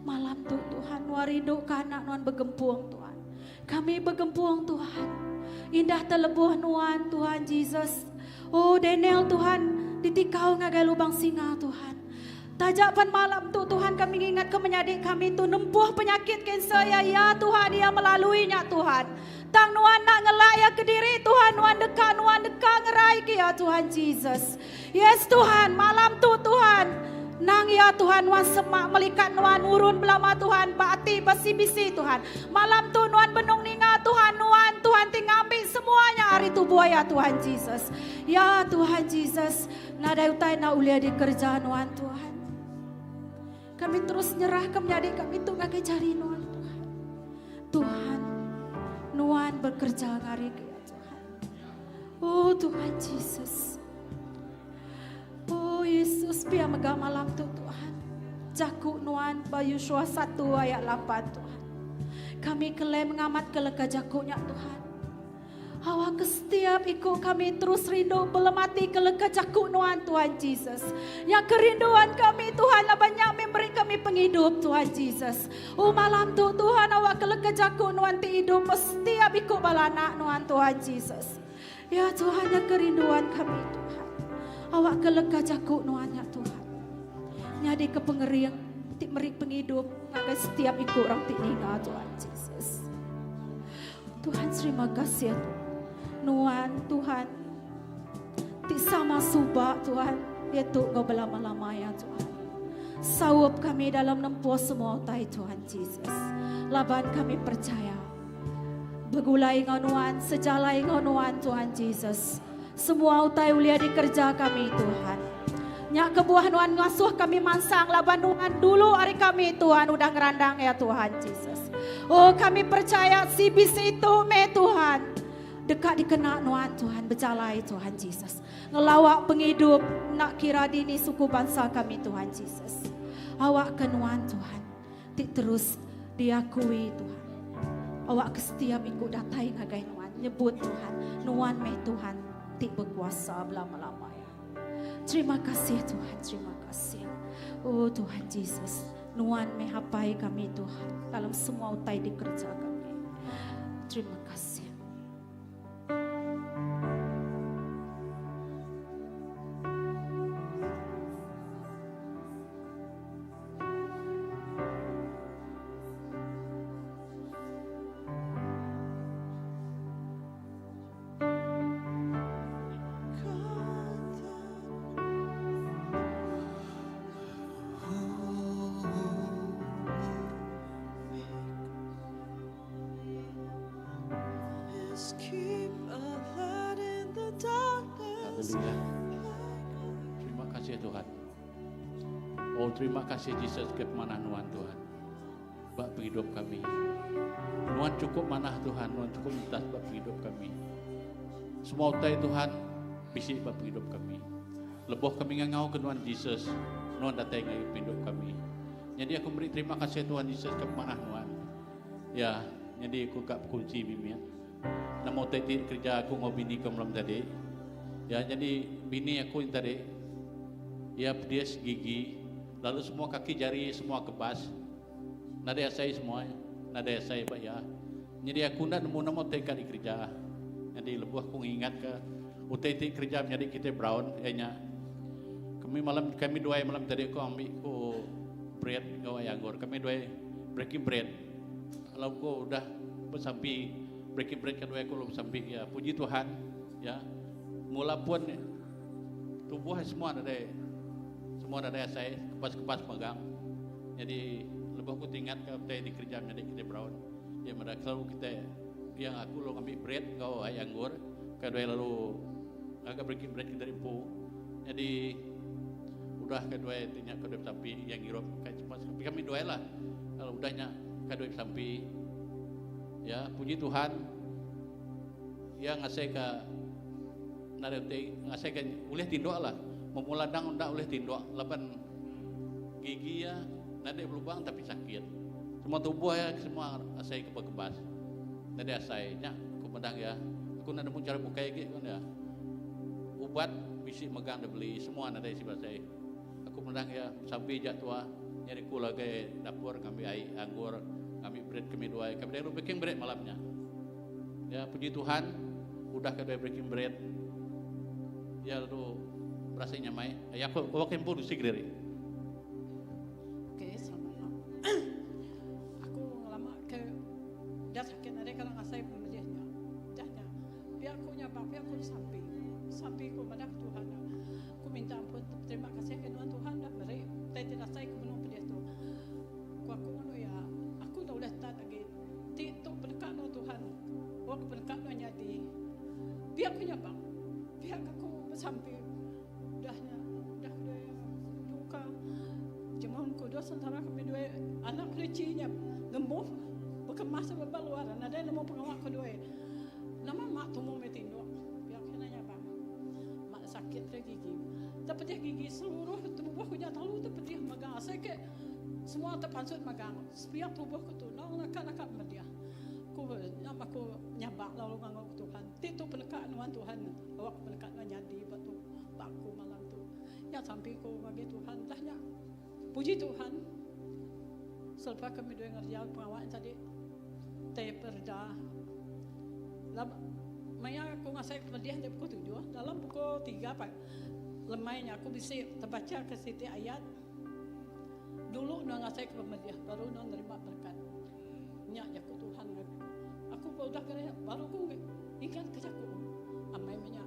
Malam tu Tuhan, Nuan rindu ke anak Nuan begempung Tuhan. Kami begempung Tuhan. Indah telebuh Nuan Tuhan Jesus. Oh Daniel Tuhan, ditikau ngagai lubang singa Tuhan. Taja pan malam tu Tuhan kami ngingat ke menyadi kami tu nempuh penyakit kanser ya ya Tuhan ia melalui nya Tuhan. Tang Nuan nak ngelak ya kediri Tuhan Nuan deka Nuan deka ngerai ke ya Tuhan Jesus. Yes Tuhan, malam tu Tuhan, nang ya Tuhan nuan semak melikat nuan nurun belama Tuhan ba ati besi-bisi Tuhan. Malam tu nuan benung ninga Tuhan nuan Tuhan ti ngambi semua nya ari tubuh ya Tuhan Jesus. Ya Tuhan Jesus, nadai utai enda ulih dikereja nuan Tuhan. Kami terus nyerah ke menyadi kami tu ngagai jari nuan Tuhan. Tuhan, nuan bekerja ngari ke ya Tuhan. Oh Tuhan Jesus. Oh Yesus pia mega malam tu Tuhan. Jaku nuan ba Yosua 1 ayat 8 Tuhan. Kami kelai mengamat ke leka jaku nya Tuhan. Awak ke setiap iku kami terus rindu belemati ke leka jaku nuan Tuhan Jesus. Nya kerinduan kami Tuhan laban nya meh meri kami pengidup Tuhan Jesus. Oh malam tu Tuhan awak ke leka jaku nuan ti idup ba setiap iku bala anak nuan Tuhan Jesus. Ya Tuhan nya kerinduan kami Tuhan. Awak ke leka jaku nuan nya Tuhan. Nyadi ke pengering ti meri pengidup ngagai setiap iku orang ti ninga Tuhan Jesus. Tuhan terima kasih Nuan Tuhan ti sama suba Tuhan diatu enggau belama-lama ya Tuhan. Saup kami dalam nempuh semua utai Tuhan Jesus. Laban kami percaya begulai enggau Nuan, sejalai enggau Nuan Tuhan Jesus. Semua utai ulih dikerja kami Tuhan. Nya kebuah Nuan ngasuh kami mansang laban Nuan dulu ari kami Tuhan udah ngerandang ya Tuhan Jesus. Oh kami percaya CBC tu meh Tuhan deka dikena Nuan Tuhan bejalai Tuhan Jesus. Ngelawa pengidup enda kira dini suku bansa kami Tuhan Jesus. Awakka Nuan Tuhan ti terus diakui Tuhan. Awakka setiap iku datai ngagai Nuan nyebut Tuhan, Nuan meh Tuhan ti bekuasa belama-lama ya. Terima kasih Tuhan, terima kasih. Oh Tuhan Jesus, Nuan meh apai kami Tuhan dalam semua utai dikereja kami. Terima kasih. Haleluya. Terima kasih Tuhan. Oh terima kasih Jesus ke pemanah nuan Tuhan. Ba pengidup kami. Nuan cukup manah Tuhan, nuan cukup mentas ba pengidup kami. Semua utai Tuhan bisi ba pengidup kami. Lebuh kami ngangau ke nuan Jesus, nuan datai ngagai pengidup kami. Nyadi aku meri terima kasih Tuhan Jesus ke pemanah nuan. Ya, nyadi aku ka bekunsi mimit. Nama utai ti kerja aku enggau bini ku malam tadi. Ya, nyadi bini aku nya tadi iya pedis gigi lalu semua kaki jari semua kebas. Nadai asai semua, nadai asai ba iya. Nyadi aku enda nemu nama utai ka dikereja. Nyadi lebuh aku ngingatka utai ti kereja menyadi kitai Brown iya nya kami malam kami duai malam tadi aku ambi ku bread enggau ai anggur. Kami duai breaking bread. Lalu aku udah besampi breaking bread kedua aku lalu besampi ya. Puji Tuhan ya. Mula pun tubuh semua nadai semua nadai asai kepas-kepas megang. Jadi lebuh aku tingat ke utai dikereja menyadi kitai Brown. Ya meda selalu kita yang aku lalu ngambil bread enggau ai anggur kedua lalu ngaga breaking bread kita empu. Jadi udah kedua ti nya kedua besampi yang ngirup kai cepat kami dua lah. Kalau udah nya kedua besampi ya puji Tuhan ya ngasai ke nadai utai ngasai ke ulih tinduk lah. Memula dang enda ulih tinduk laban gigi ya nadai belubang tapi sakit. Semua tubuh ya semua asai ke kebas. Nadai asai nya aku medang ya. Aku enda nemu cara bukai agi kan ya. Ubat bisi megang da beli semua nadai isi basai. Aku mendang iya sampi ja tua nyadi ku lagai dapur ngambi ai anggur ngambi bread kami duai. Kami dai baking bread malam nya. Ya puji Tuhan udah ka duai breaking bread. Ya lalu berasai nyamai. Ya aku aku empu dusi kediri. Okey, selamat malam. aku lama ke dah sakit nadai kala ngasai pemedih nya. Dah nya. Pia ku nyabak, pia ku besampi. Sampi ku madah ke Tuhan. Ku minta ampun, terima kasih ke nuan Tuhan dah meri utai ti dasai ku menua pedih tu. Ku aku nganu iya, aku enda ulih tat agi. Ti tu peneka nuan Tuhan, wang peneka nuan nyadi. Pia ku nyabak, pia ke ku besampi. Udah nya, udah ku deh duka jemuh kudus entara kami duai anak kelici nya ngembuh bekemas ba luar nadai nemu pengawa ku duai. Nama mak tumu meh tinduk pia ke nanya ba. Mak sakit re gigi. Tepedih gigi seluruh tubuh ku nya terlalu tepedih mega asai ke semua tepansut magang. Sepiak tubuh ku tu nang naka naka pemedih. Ku nya aku nyabak lalu ngangau ke Tuhan. Ti tu peneka nuan Tuhan awak peneka nuan nyadi ba tu ba aku malam tu. Nya sampi ku ngagai Tuhan dah nya. Puji Tuhan selepas kami dua ngereja pengawa nya tadi tai pereda laba maya aku ngasai pemedih enti pukul tujuh dalam pukul tiga pa lemai nya aku bisi tebacha ke siti ayat dulu nuan ngasai ke pemedih baru nuan nerima berkat nya jaku Tuhan ngagai aku. Aku udah kena baru aku ingat ke jaku amai meh nya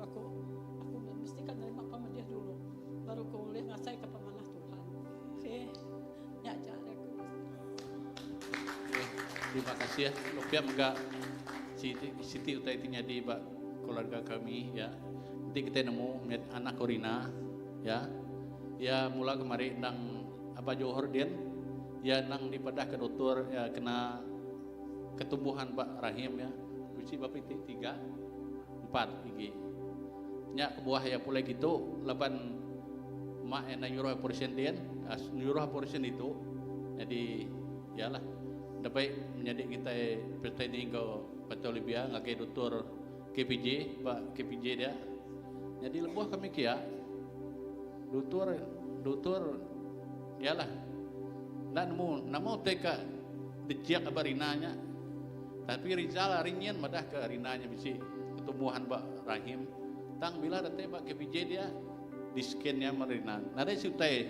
aku aku mesti ka nerima pemedih dulu baru ku ulih ngasai ke pemanah Tuhan. Okey nya aja ari aku. Okay. Terima kasih. Pia mega siti, siti utai ti nyadi ba keluarga kami ya. Nanti kita nemu anak Corina. Ya. Iya mula kemari endang aba Johor din iya endang dipadah ke doktor iya kena ketumbuhan ba rahim iya bisi ba iti tiga empat igi. Nya kebuah iya pulai kitu laban mak iya enda nyuruh operation din nyuruh operation ditu nyadi iya lah enda baik menyadi kitai Pastor enggau Pastor Olivia ngagai doktor KPJ ba KPJ dia. Nyadi lebuh kami kia dutur dutur iya lah enda nemu nama utai ka dicek ba Rina nya. Tapi Rizal ari nyin madah ke Rina nya bisi ketumbuhan ba rahim. Tang bila datai ba KPJ dia di scan nya meh Rina. Nadai si utai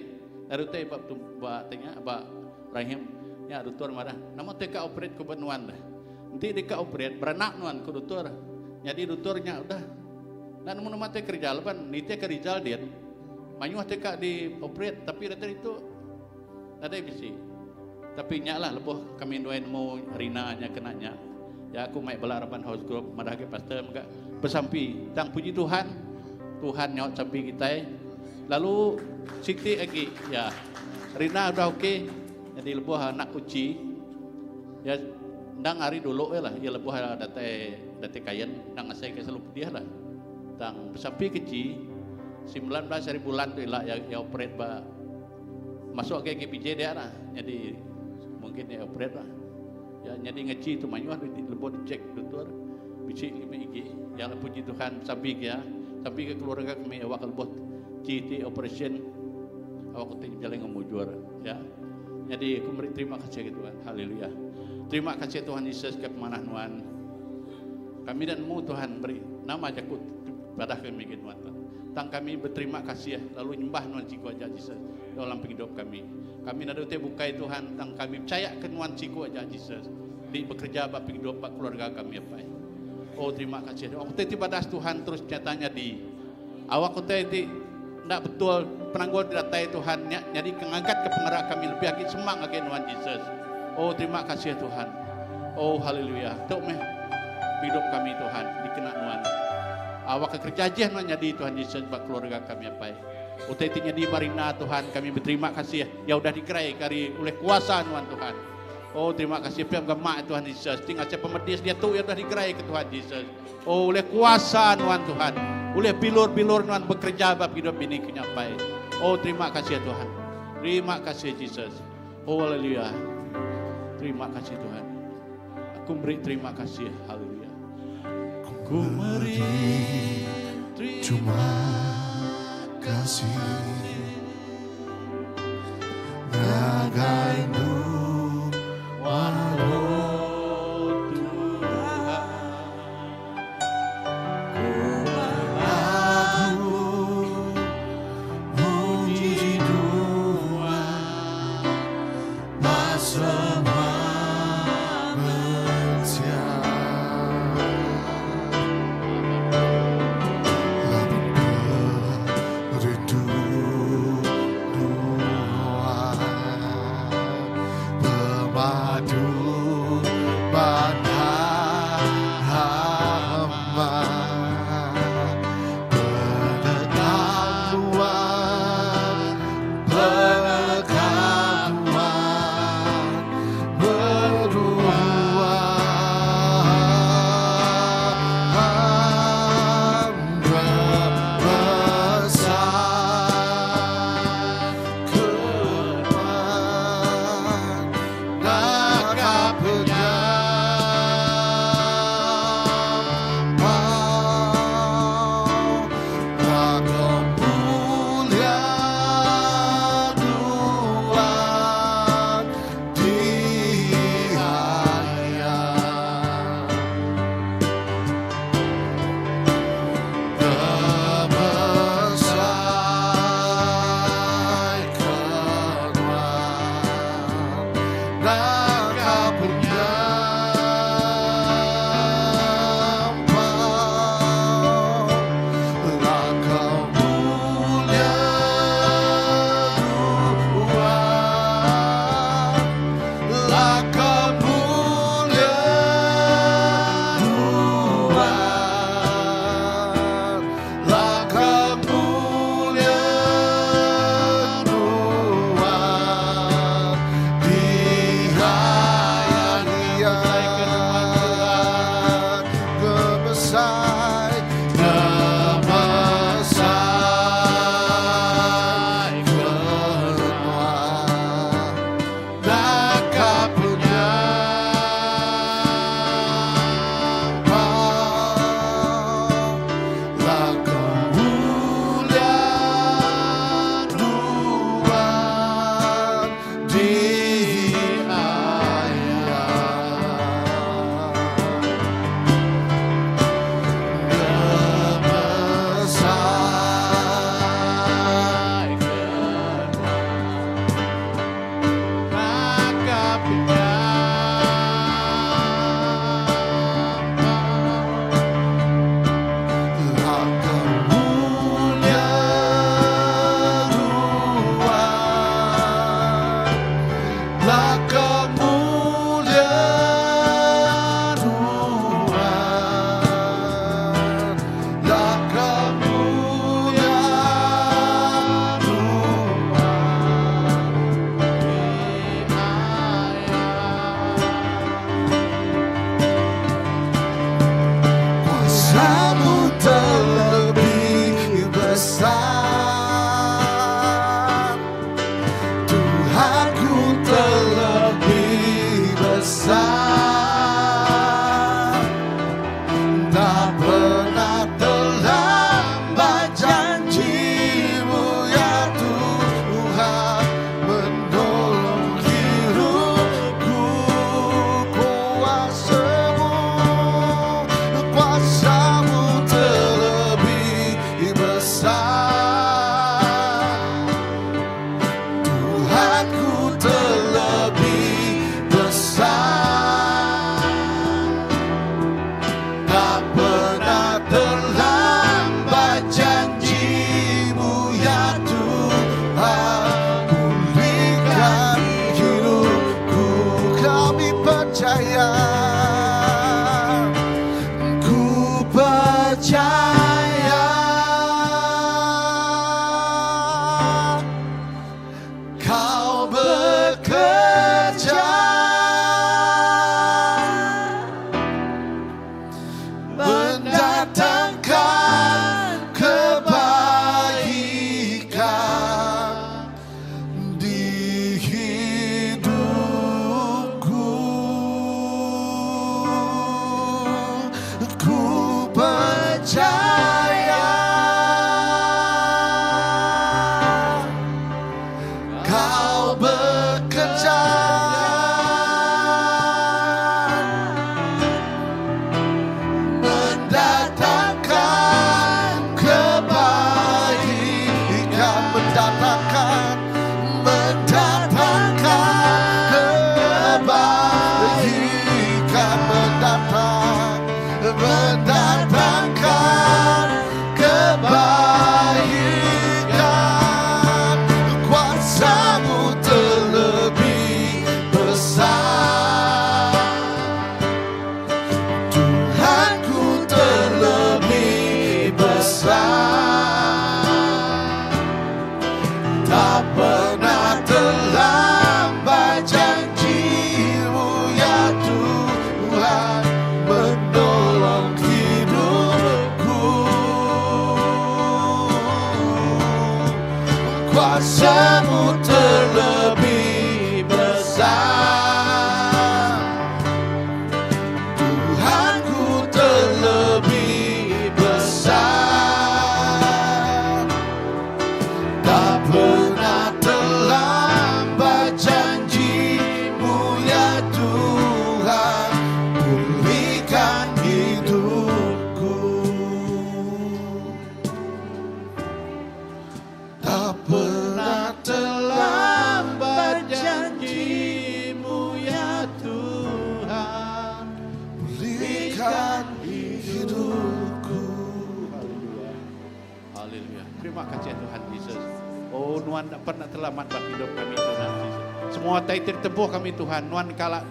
nadai utai ba ba nya ba rahim nya dutur madah nama utai ka operate ku ba nuan deh. Enti deka operate beranak nuan ku dutur. Nyadi dutur nya udah enda nemu nama ti kereja laban nitih ke Rizal din mayuh ti ka di operate tapi datai ditu nadai bisi. Tapi nya lah lebuh kami duai nemu Rina nya kena nya ya aku mai bala raban house group madah agi pastor mega besampi tang puji Tuhan Tuhan nyaut sampi kitai lalu siti agi ya Rina udah okey nyadi lebuh anak kuchi Ya endang ari dulu iya lah iya lebuh datai datai kain endang asai ke selalu pedih lah. Tang besampi ke ji 19 hari bulan tu ila iya iya operate ba masuk agi KPJ dia lah. Nyadi mungkin iya operate lah. Ya nyadi ngeji tu mayuh lebuh dicek doktor bisi lima igi. Ya lah puji Tuhan besampi ke iya sampi ke keluarga kami awak lebuh ji ti operation awak ti bejalai enggau mujur ya. Nyadi aku meri terima kasih ke Tuhan. Haleluya. Terima kasih Tuhan Yesus ke pemanah nuan. Kami dan nemu Tuhan beri nama jaku padah kami ke nuan Tuhan. Tang kami berterima kasih lalu nyembah nuan siku aja Jesus dalam penghidup kami. Kami nadai utai bukai Tuhan tang kami percaya ke nuan siku aja Jesus di bekerja ba penghidup ba keluarga kami apai. Oh terima kasih. Aku ti badas Tuhan terus nyata nyadi. Awak utai ti enda betul penanggul ti datai Tuhan nya nyadi ke ngangkat ke pengerak kami lebih agi semak ngagai nuan Jesus. Oh terima kasih Tuhan. Oh haleluya. Tu meh pengidup kami Tuhan dikena nuan. Awak ke kerja ajih nuan nyadi Tuhan Jesus ba keluarga kami apai. Utai ti nyadi ba rinda Tuhan kami beterima kasih ya udah digerai ke ari oleh kuasa nuan Tuhan. Oh terima kasih pia mega mak Tuhan Jesus ti ngasi pemedis diatu ya udah digerai ke Tuhan Jesus. Oh ulih kuasa nuan Tuhan. Ulih bilur-bilur nuan bekerja ba pengidup bini ku nyapai. Oh terima kasih Tuhan. Terima kasih Jesus. Oh haleluya. Terima kasih Tuhan. Aku beri terima kasih. Haleluya. Aku meri terima kasih ngagai Nuan oh Tuhan. Aku muji Tuhan bersama mensia. Laban perindu Nuan pemadu manah amat. Penegap Tuhan, penegap Tuhan. Nuan enda pernah terlamat ba pengidup kami Tuhan Jesus. Semua utai ti ditempuh kami Tuhan, Nuan kala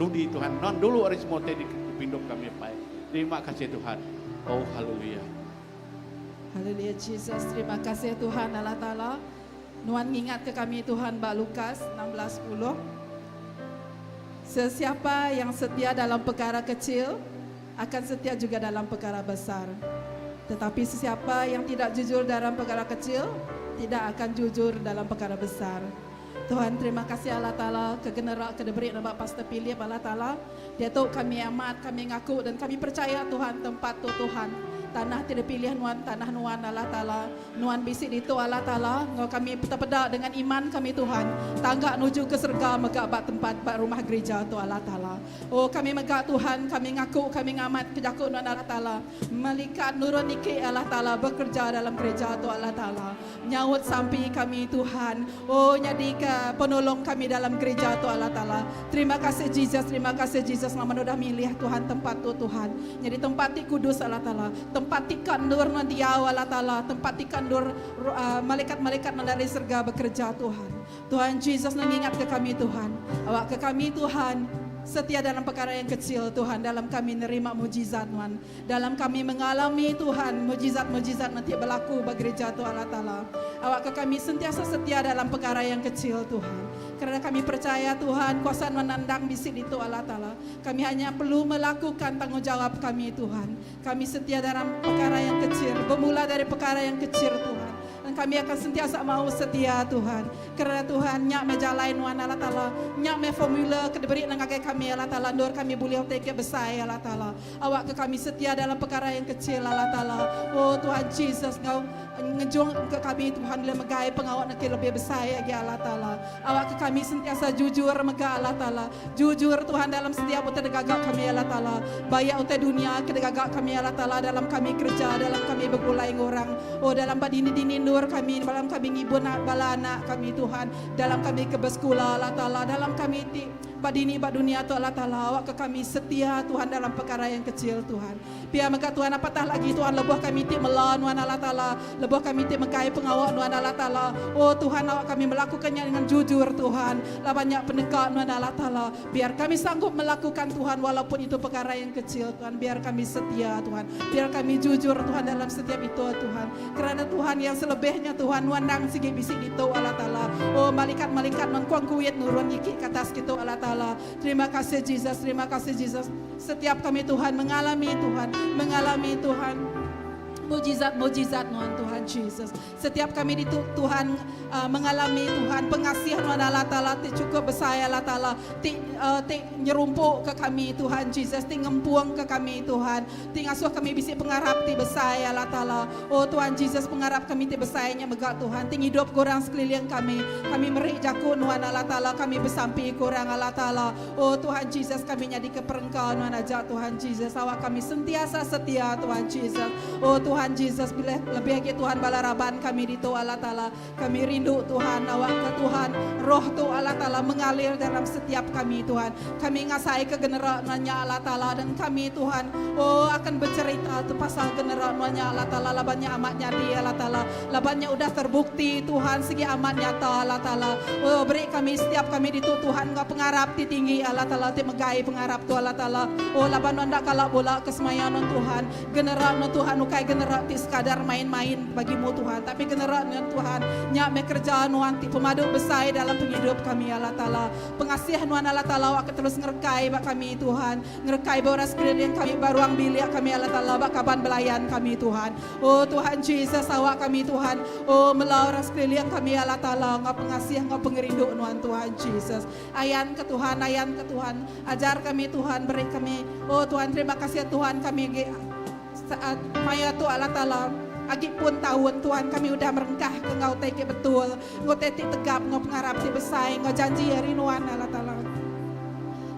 dudi Tuhan. Nuan dulu ari semua utai di pengidup kami Apai. Terima kasih Tuhan. Oh haleluya. Haleluya Jesus, terima kasih Tuhan Allah Taala. Nuan ngingat ke kami Tuhan ba Lukas 16 10. Sesiapa yang setia dalam perkara kecil akan setia juga dalam perkara besar. Tetapi sesiapa yang tidak jujur dalam perkara kecil tidak akan jujur dalam perkara besar. Tuhan terima kasih Allah Taala ke genera ke diberi neba Pastor Philip Allah Taala. Diatu kami amat kami ngaku dan kami percaya Tuhan tempat tu Tuhan tanah ti dipilih nuan tanah nuan Allah Taala. Nuan bisi ditu Allah Taala enggau kami tepeda dengan iman kami Tuhan tangga nuju ke serega mega ba tempat ba rumah gerija tu Allah Taala. Oh kami mega Tuhan kami ngaku kami ngamat ke jaku nuan Allah Taala. Melikat nurun niki Allah Taala bekerja dalam gereja tu Allah Taala. Nyaut sampi kami Tuhan. Oh nyadika penolong kami dalam gereja tu Allah Taala. Terima kasih Jesus, terima kasih Jesus laban udah milih Tuhan tempat tu Tuhan. Nyadi tempat ti kudus Allah Taala. Tempat ti ka endur nuan diau Allah Taala. Tempat ti ka endur malaikat-malaikat nuan dari serega bekereja Tuhan. Tuhan Jesus nang ngingatka kami Tuhan. Awakka kami Tuhan setia dalam pekara yang kecil Tuhan dalam kami nerima mujizat nuan. Dalam kami mengalami Tuhan mujizat-mujizat enti belaku ba gereja tu Allah Taala. Awakka kami sentiasa setia dalam pekara yang kecil Tuhan. Kerana kami percaya Tuhan kuasa nuan endang bisi ditu Allah Taala. Kami hanya perlu melakukan tanggungjawab kami Tuhan. Kami setia dalam pekara yang kecil, bermula dari pekara yang kecil Tuhan. Dan kami akan sentiasa mau setia Tuhan. Kerana Tuhan nya meh jalai nuan Allah Taala. Nya meh formula ke diberi ngagai kami Allah Taala endur kami bulih utai ke besai Allah Taala. Awak ke kami setia dalam perkara yang kecil Allah Taala. Oh Tuhan Jesus enggau ngejung ke kami Tuhan ulih megai pengawa neke lebih besai agi Allah Taala. Awak ke kami sentiasa jujur mega Allah Taala. Jujur Tuhan dalam setiap utai degaga kami Allah Taala. Bayak utai dunia ke degaga kami Allah Taala dalam kami kereja dalam kami begulai enggau orang. Oh dalam ba dini-dini endur kami dalam kami ngibun bala anak kami Tuhan dalam kami ke besekula Allah Taala dalam kami ti Ba dini ba dunia tu Allah Taala awakka kami setia Tuhan dalam pekara yang kecil Tuhan. Pia mega Tuhan apatah lagi Tuhan lebuh kami ti mela nuan Allah Taala lebuh kami ti megai pengawa nuan Allah Taala oh Tuhan awak kami melakukan nya dengan jujur Tuhan laban nya peneka nuan Allah Taala biar kami sanggup melakukan Tuhan walaupun itu pekara yang kecil Tuhan biar kami setia Tuhan biar kami jujur Tuhan dalam setiap itu Tuhan Kerana Tuhan yang selebihnya Tuhan nuan ndang sigi bisi ditu Allah Taala. Oh malikat-malikat mengkuang kuit nurun ngiki ke atas kitu Allah Taala. Terima kasih Jesus, terima kasih Jesus. Setiap kami Tuhan mengalami Tuhan, mengalami Tuhan mujizat-mujizat nuan Tuhan Jesus. Setiap kami ditu Tuhan uh, mengalami Tuhan pengasih nuan Allah Taala ti cukup besar Allah Taala ti uh, ti nyerumpuk ke kami Tuhan Jesus ti ngempuang ke kami Tuhan. Ti ngasuh kami bisi pengarap ti besai Allah Taala. Oh Tuhan Jesus pengarap kami ti besai nya mega Tuhan. Ti ngidup ke orang sekeliling kami. Kami meri jaku nuan Allah Taala. Kami besampi ke orang Allah Taala. Oh Tuhan Jesus kami nyadi ke perengka nuan aja Tuhan Jesus. Awak kami sentiasa setia Tuhan Jesus. Oh Tuhan Jesus bila lebih agi Tuhan bala raban kami ditu Allah Taala. Kami rindu Tuhan awak ke Tuhan roh tu Allah Taala mengalir dalam setiap kami Tuhan. Kami ngasai ke genera nuan nya Allah Taala dan kami Tuhan oh akan becerita tu pasal genera nuan nya Allah Taala laban nya amat nyadi Allah Taala laban nya udah terbukti Tuhan sigi amat nyata Allah Taala. Oh beri kami setiap kami ditu Tuhan enggau pengarap ti tinggi Allah Taala ti megai pengarap tu Allah Taala. Oh laban nuan enda kala bula ke semaya nuan Tuhan. Genera nuan Tuhan ukai genera ti sekadar main-main bagimu Tuhan tapi genera nuan Tuhan nya meh kereja nuan ti pemadu besai dalam pengidup kami Allah Taala. Pengasih nuan Allah Taala awak ke terus ngerekai ba kami Tuhan, ngerekai ba orang sekeliling kami ba ruang bilik kami Allah Taala ba kaban belayan kami Tuhan. Oh Tuhan Jesus awak kami Tuhan oh mela orang sekeliling kami Allah Taala enggau pengasih enggau pengerindu nuan Tuhan Jesus. Ayan ke Tuhan, ayan ke Tuhan. Ajar kami Tuhan, beri kami. Oh Tuhan, terima kasih Tuhan kami agi saat maya tu Allah Taala agi pun taun Tuhan kami udah merengkah ke enggau utai ke betul, enggau utai ti tegap, enggau pengarap ti besai, enggau janji ari nuan Allah Taala.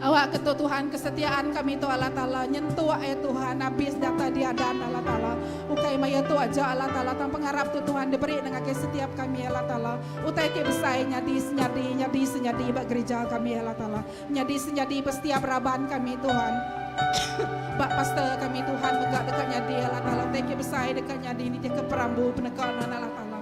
Awak ke tu Tuhan kesetiaan kami tu Allah Taala nyentuk ya Tuhan abis data diadan Allah Taala. Ukai maya tu aja Allah Taala tang pengarap tu Tuhan diberi ngagai setiap kami Allah Taala. Utai ti besai nyadi senyadi nyadi senyadi ba gerija kami Allah Taala. Nyadi senyadi ba setiap raban kami Tuhan. Ba pastor kami Tuhan mega deka nyadi Allah Taala. Utai ti besai deka nyadi nitihka perambu peneka nuan Allah Taala.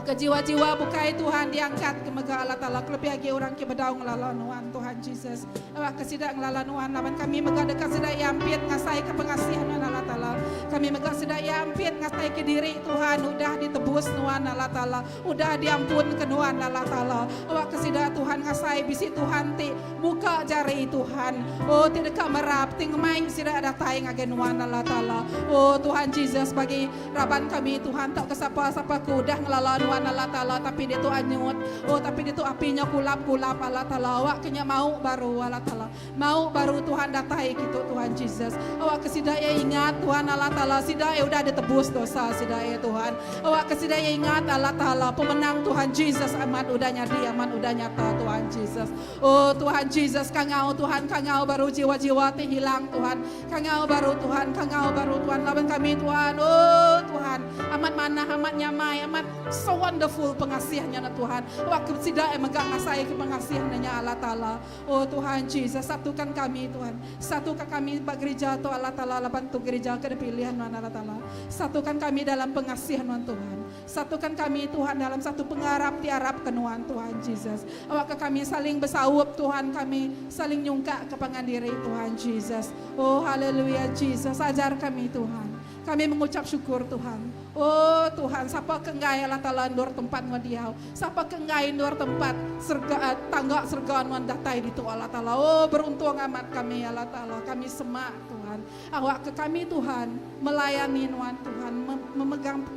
Awakka jiwa-jiwa bukai Tuhan diangkat ke mega Allah Taala kelebih agi orang ke bedau ngelala Nuan Tuhan Jesus. Awakka sida ngelala Nuan laban kami mega deka sida iya ampit ngasaika pengasih Nuan Allah Taala. Kami mega sida iya ampit ngasaika diri Tuhan udah ditebus Nuan Allah Taala, udah diampunka Nuan Allah Taala. Awakka sida Tuhan ngasai bisi Tuhan ti muka jari Tuhan. Oh ti deka merap ti ngemai sida datai ngagai Nuan Allah Taala. Oh Tuhan Jesus bagi Raban kami Tuhan tauka sapa sapa ke udah ngelala nuan Allah Taala tapi diatu anyut oh tapi diatu api nya kulap kulap Allah Taala awak ke nya mau baru Allah Taala mau baru Tuhan datai kitu Tuhan Jesus awak ke sida iya ingat Tuhan Allah Taala sida iya udah ditebus dosa sida iya Tuhan awak ke sida iya ingat Allah Taala pemenang Tuhan Jesus amat udah nyadi amat udah nyata Tuhan Jesus oh Tuhan Jesus kangau Tuhan kangau baru jiwa jiwa ti hilang Tuhan Kangau baru Tuhan, kangau baru Tuhan laban kami Tuhan. Oh Tuhan, amat manah, amat nyamai, amat so wonderful pengasih nya na Tuhan. Wak ke sida eh mega ngasai ke pengasih na nya Allah Taala. Oh Tuhan Jesus, satukan kami Tuhan. Satukan kami ba gereja tu Allah Taala laban tu gereja ke dipilih nuan Allah Taala. Satukan kami dalam pengasih nuan Tuhan. Satukan kami Tuhan dalam satu pengarap ti arap ke nuan Tuhan Jesus. Awakka kami saling besaup Tuhan kami saling nyungkak ke pangan diri Tuhan Jesus. Oh haleluya Jesus ajar kami Tuhan. Kami mengucap syukur Tuhan. Oh Tuhan sapa ke enggai Allah Taala endur tempat nuan diau. Sapa ke enggai endur tempat serga eh, tangga serga nuan datai ditu Allah Taala. Oh beruntung amat kami Allah Taala. Kami semak Tuhan. Awakka kami Tuhan melayani nuan Tuhan memegang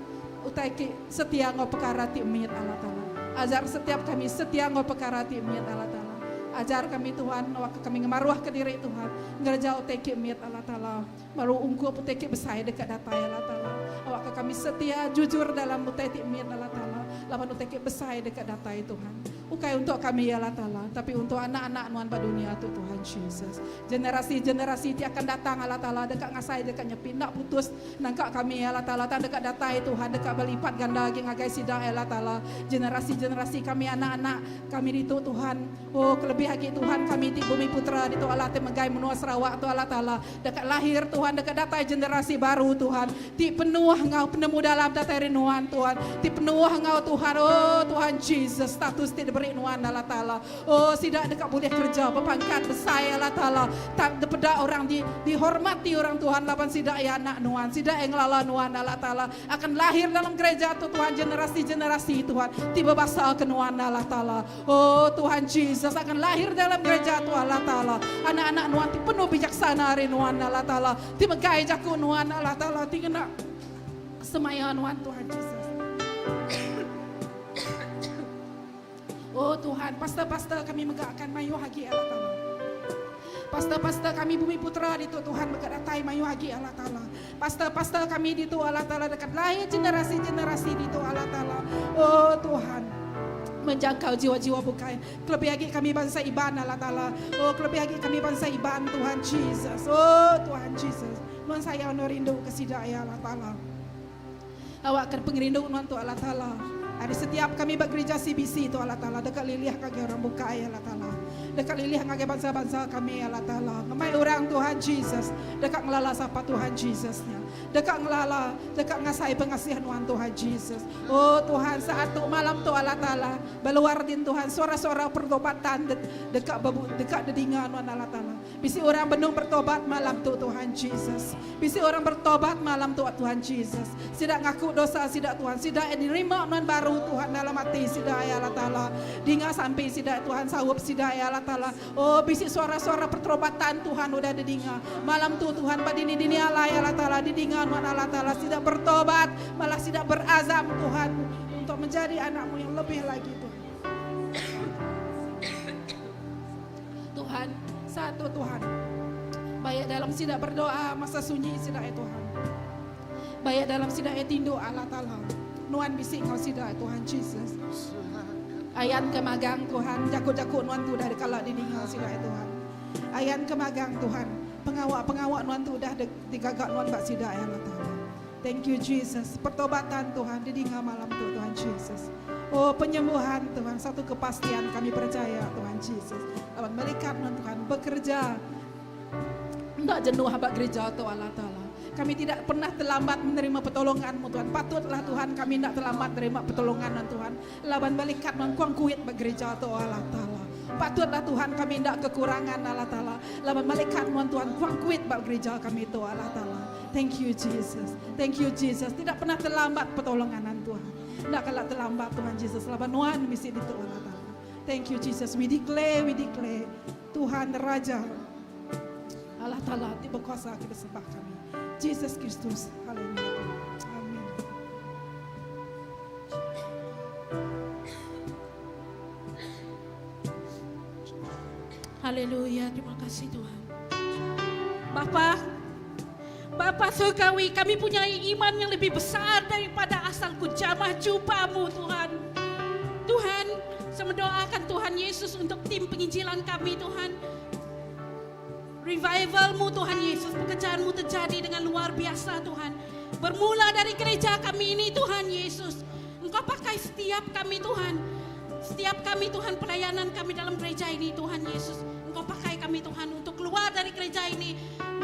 utai ke setia enggau pekara ti mit Allah Taala. Ajar setiap kami setia enggau pekara ti mit Allah Taala. Ajar kami Tuhan awakka kami ngemaruhka diri Tuhan ngereja utai ke mit Allah Taala baru ungkup utai ke besai deka datai Allah Taala. Awakka kami setia jujur dalam utai ti mit Allah Taala laban utai ke besai deka datai Tuhan. Ukai untuk kami Allah Taala tapi untuk anak-anak nuan ba dunia tu Tuhan Jesus. Generasi-generasi ti akan datang Allah Taala deka ngasai deka nyepi enda putus nangka kami Allah Taala tang deka datai Tuhan deka belipat ganda agi ngagai sida Allah Taala generasi-generasi kami anak-anak kami ditu Tuhan oh kelebih agi Tuhan kami ti bumi putera ditu Allah ti megai menua Sarawak tu Allah Taala deka lahir Tuhan deka datai generasi baru Tuhan ti penuh enggau penemu dalam datai ari nuan Tuhan ti penuh enggau Tuhan oh Tuhan Jesus status ti diberi nuan Allah Taala Oh, sida deka bulih kereja bepangkat besai Allah Taala. Tang dipeda orang di dihormati orang Tuhan laban sida iya anak nuan. Sida iya ngelala nuan Allah Taala. Akan lahir dalam gereja tu Tuhan generasi-generasi Tuhan ti bebasa ke nuan Allah Taala. Oh Tuhan Jesus akan lahir dalam gereja tu Allah Taala. Anak-anak nuan ti penuh bijaksana ari nuan Allah Taala. Ti megai jaku nuan Allah Taala ti ngena semaya nuan Tuhan Jesus. Oh Tuhan, pastor-pastor kami mega akan mayuh agi Allah Taala. Pastor-pastor kami Bumi Putra ditu Tuhan mega datai mayuh agi Allah Taala. Pastor-pastor kami ditu Allah Taala dekat lahir generasi-generasi ditu Allah Taala. Oh Tuhan, menjangkau jiwa-jiwa bukai. Kelebih agi kami bangsa Iban Allah Taala. Oh kelebih agi kami bangsa Iban Tuhan Jesus. Oh Tuhan Jesus. Nuan sayau nuan rindu ke sida ya Allah Taala. Awakka pengerindu nuan tu Allah Taala. Ari setiap kami ba gerija CBC tu Allah Taala deka lilih ngagai orang bukai Allah Taala. Deka lilih ngagai bansa-bansa kami Allah Taala. Ngemai orang Tuhan Jesus deka ngelala sapa Tuhan Jesus nya. Deka ngelala, deka ngasai pengasih nuan Tuhan Jesus. Oh Tuhan saat tu malam tu Allah Taala beluar din Tuhan suara-suara pertobatan deka deka didinga nuan Allah Taala. Bisi orang benung bertobat malam tu Tuhan Jesus. Bisi orang bertobat malam tu Tuhan Jesus. Sida ngaku dosa sida Tuhan. Sida nerima nuan baru Tuhan dalam ati sida ya Allah Taala. Dinga sampi sida Tuhan saup sida ya Allah Taala. Oh bisi suara-suara pertobatan Tuhan udah didinga. Malam tu Tuhan ba dini-dini alai Allah Taala didinga nuan Allah Taala. Sida bertobat malah sida berazam Tuhan untuk menjadi anakmu yang lebih lagi Tuhan. Tuhan, satu Tuhan. Baik dalam sida berdoa masa sunyi sida ya Tuhan. Baik dalam sida ya tinduk Allah Taala. Nuan bisi ngau sida ya Tuhan Jesus. Ayan ke magang Tuhan, jaku-jaku nuan tu udah dikala didinga sida ya Tuhan. Ayan ke magang Tuhan, pengawa-pengawa nuan tu udah digaga nuan ba sida ya Allah Taala. Thank you Jesus. Pertobatan Tuhan didinga malam tu Tuhan Jesus. Oh penyembuhan Tuhan satu kepastian kami percaya Tuhan Jesus. Laban malaikat nuan Tuhan bekerja enda jenuh ba gereja tu Allah Taala. Kami tidak pernah terlambat menerima pertolonganmu Tuhan. Patutlah Tuhan kami enda terlambat nerima pertolongan nuan Tuhan. Laban balikat nuan kuang kuit ba gereja tu Allah Taala. Patutlah Tuhan kami enda kekurangan Allah Taala. Laban malaikat nuan Tuhan kuang kuit ba gereja kami tu Allah Taala. Thank you Jesus. Thank you Jesus. Tidak pernah terlambat pertolongan nuan Tuhan. Enda kala terlambat Tuhan Jesus laban nuan bisi ditu Allah Taala. Thank you Jesus. We declare, we declare Tuhan Raja Allah Taala ti bekuasa ke disembah kami. Jesus Kristus. Haleluya. Amin. Haleluya, terima kasih Tuhan. Bapa, Bapa Surgawi, kami punya iman yang lebih besar daripada asal ku jamah jubamu Tuhan. Tuhan, saya mendoakan Tuhan Yesus untuk tim penginjilan kami Tuhan. Revivalmu Tuhan Yesus, pekerjaanmu terjadi dengan luar biasa Tuhan. Bermula dari gereja kami ini Tuhan Yesus. Engkau pakai setiap kami Tuhan. Setiap kami Tuhan pelayanan kami dalam gereja ini Tuhan Yesus. Engkau pakai kami Tuhan untuk keluar dari gereja ini.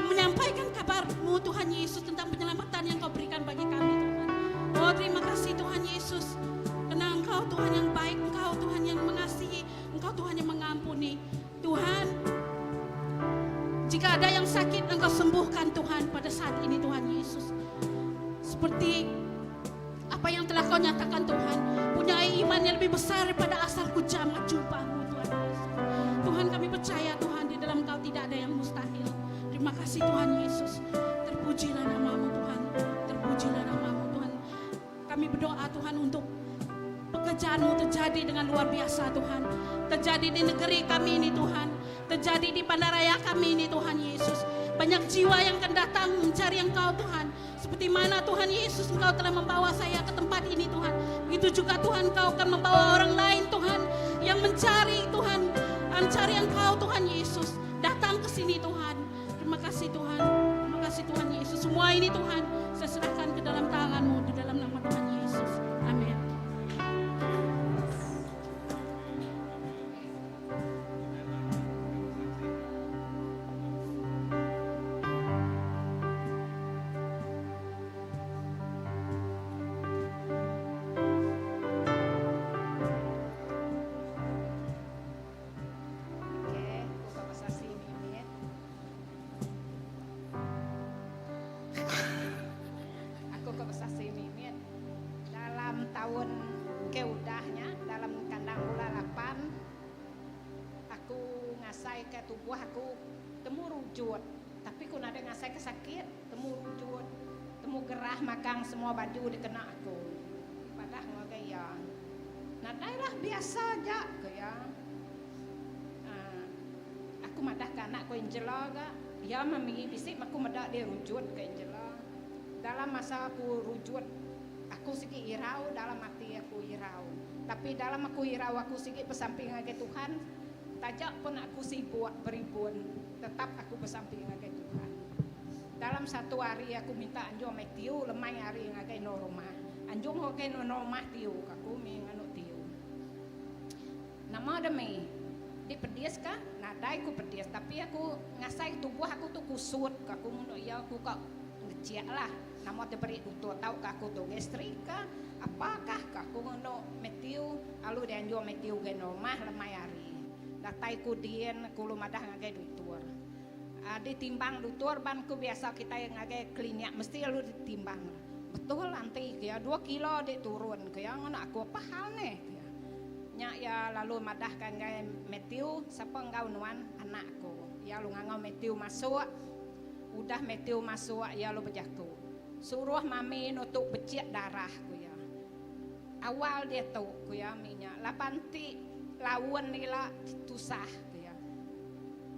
Menyampaikan kabarmu Tuhan Yesus tentang penyelamatan yang kau berikan bagi kami Tuhan. Oh terima kasih Tuhan Yesus. Karena Engkau Tuhan yang baik, Engkau Tuhan yang mengasihi, Engkau Tuhan yang mengampuni. Tuhan, jika ada yang sakit, Engkau sembuhkan Tuhan pada saat ini Tuhan Yesus. Seperti apa yang telah Kau nyatakan Tuhan, punya iman yang lebih besar daripada asal ku jamah jumpamu Tuhan Yesus. Tuhan kami percaya Tuhan di dalam Kau tidak ada yang mustahil. Terima kasih Tuhan Yesus. Terpujilah namamu Tuhan. Terpujilah namamu Tuhan. Kami berdoa Tuhan untuk pekerjaanmu terjadi dengan luar biasa Tuhan. Terjadi di negeri kami ini Tuhan. Terjadi di bandaraya kami ini Tuhan Yesus. Banyak jiwa yang akan datang mencari Engkau Tuhan. Seperti mana Tuhan Yesus Engkau telah membawa saya ke tempat ini Tuhan. Begitu juga Tuhan Engkau akan membawa orang lain Tuhan yang mencari Tuhan, mencari Engkau Tuhan Yesus. Datang ke sini Tuhan. Terima kasih Tuhan. Terima kasih Tuhan Yesus. Semua ini Tuhan saya serahkan ke dalam tanganmu di dalam nama Tuhan Yesus. Amin. Okey, ku ka besaksi mimit. Aku ka besaksi mimit dalam taun ke udah nya dalam kandang bulan lapan aku ngasaika tubuh aku temu rujut tapi ku nadai ngasaika sakit temu rujut temu gerah magang semua baju dikena aku dipadah ngagai iya nadai lah biasa aja ku iya. Aaa aku madah ka anak ku Angela ga iya meh miri bisi meh aku meda dia rujut ka Angela. Dalam masa aku rujut aku sigi irau dalam ati aku irau. Tapi dalam aku irau aku sigi besampi ngagai Tuhan taja pun aku sibuk beribun tetap aku besampi ngagai Tuhan. Dalam satu hari aku minta anjung Matthew lemai hari ngagai endur rumah. Anjung ngagai endur rumah tiu ka aku mih nganu tiu. Nama demi di pedis ka nadai ku pedis tapi aku ngasai tubuh aku tu kusut ka aku ngunu iya aku ka ngecik lah nama ti beri dutur tau ka aku tu gastrik ka apa kah ka aku ngunu Mathew lalu dianjung Mathew gai rumah lemai hari datai ku din ku lu madah ngagai dutur uhh ditimbang dutur ban ku biasa kitai ngagai klinik mesti lalu ditimbang betul anti ku iya dua kilo di turun ku iya ngunu aku apa hal neh ku iya. Nya iya lalu madahka enggai Matthew, Sapa enggau nuan, anak aku? Iya lalu ngangau Matthew masuk. Udah Matthew masuk, iya lalu bejaku, Suruh mami nutu bechik darah, ku iya. Awal diatu, ku iya mi nya, laban ti laun ila tusah, ku iya.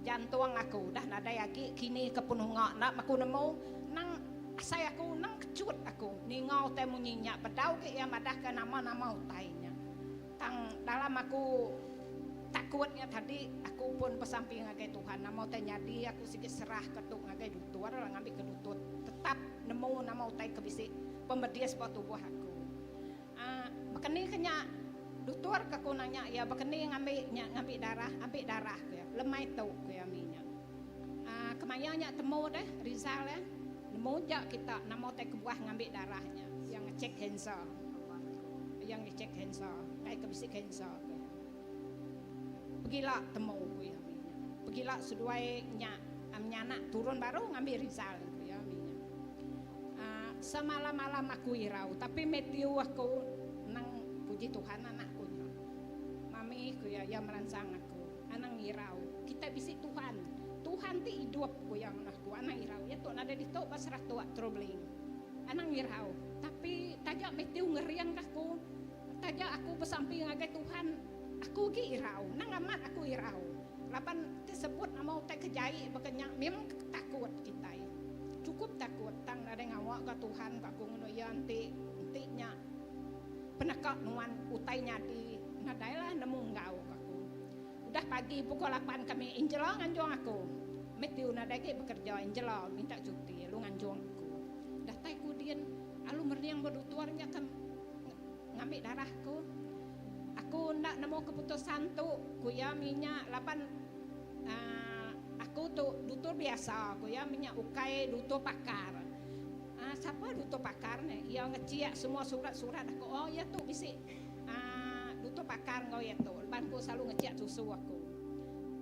Jantung aku udah nadai agi kini ke penunga enda aku nemu nang asai aku nang kejut aku ninga utai munyi nya bedau agi iya madahka nama-nama utai nya. Tang dalam aku takut nya tadi aku pun besampi ngagai Tuhan nama utai nyadi aku sigi serah ke tu ngagai dutur lah ngambi ke dutur tetap nemu nama utai ke bisi pemedis ba tubuh aku. Aaa baka ni ke nya dutur ke aku nanya iya baka ni ngambi nya ngambi darah ambi darah ku iya lemai tu ku iya ami nya. Aaa kemaya nya temu deh result iya. Nemu ja kita nama utai kebuah ngambi darah nya. Iya ngechek kanser. Iya ngechek kanser. Kai ke bisi kanser ku iya. Pegila temu ku iya mih nya. Pegila seduai nya menyanak turun baru ngambi result ku iya mih nya. Aaa semalam-malam aku irau tapi Mathew aku nang puji Tuhan anak ku nya. Mami ku iya, iya meransang aku. Anang irau. Kitai bisi Tuhan. Tuhan ti idup, ku iya ngenah aku. Anang irau. Iya tu nadai ditu ba Seratok Trobling. Anang irau. Tapi taja Mathew ngeringka aku, taja aku besampi ngagai Tuhan, aku agi irau. Nang amat aku irau. Laban ti sebut nama utai ke jai baka nya memang takut kitai. Chukup takut tang nadai ngawa ga Tuhan ka aku ngenu iya enti enti nya. Peneka nuan utai nyadi nadai lah nemu enggau ka aku. Udah pagi pukul lapan kami Angela nganjung aku. Mathew nadai agi bekerja Angela minta cuti lalu nganjung aku. Datai ku din alu merening ba dutur nya ke ngambi darah aku. Aku enda nemu keputusan tu ku iya minya laban aaa aku tu dutur biasa ku iya minya ukai dutur pakar. Aa sapa dutur pakar ne? Iya ngechik semua surat-surat aku. Oh iya tu bisi aa dutur pakar enggau iya tu. Laban aku selalu ngechik susu aku.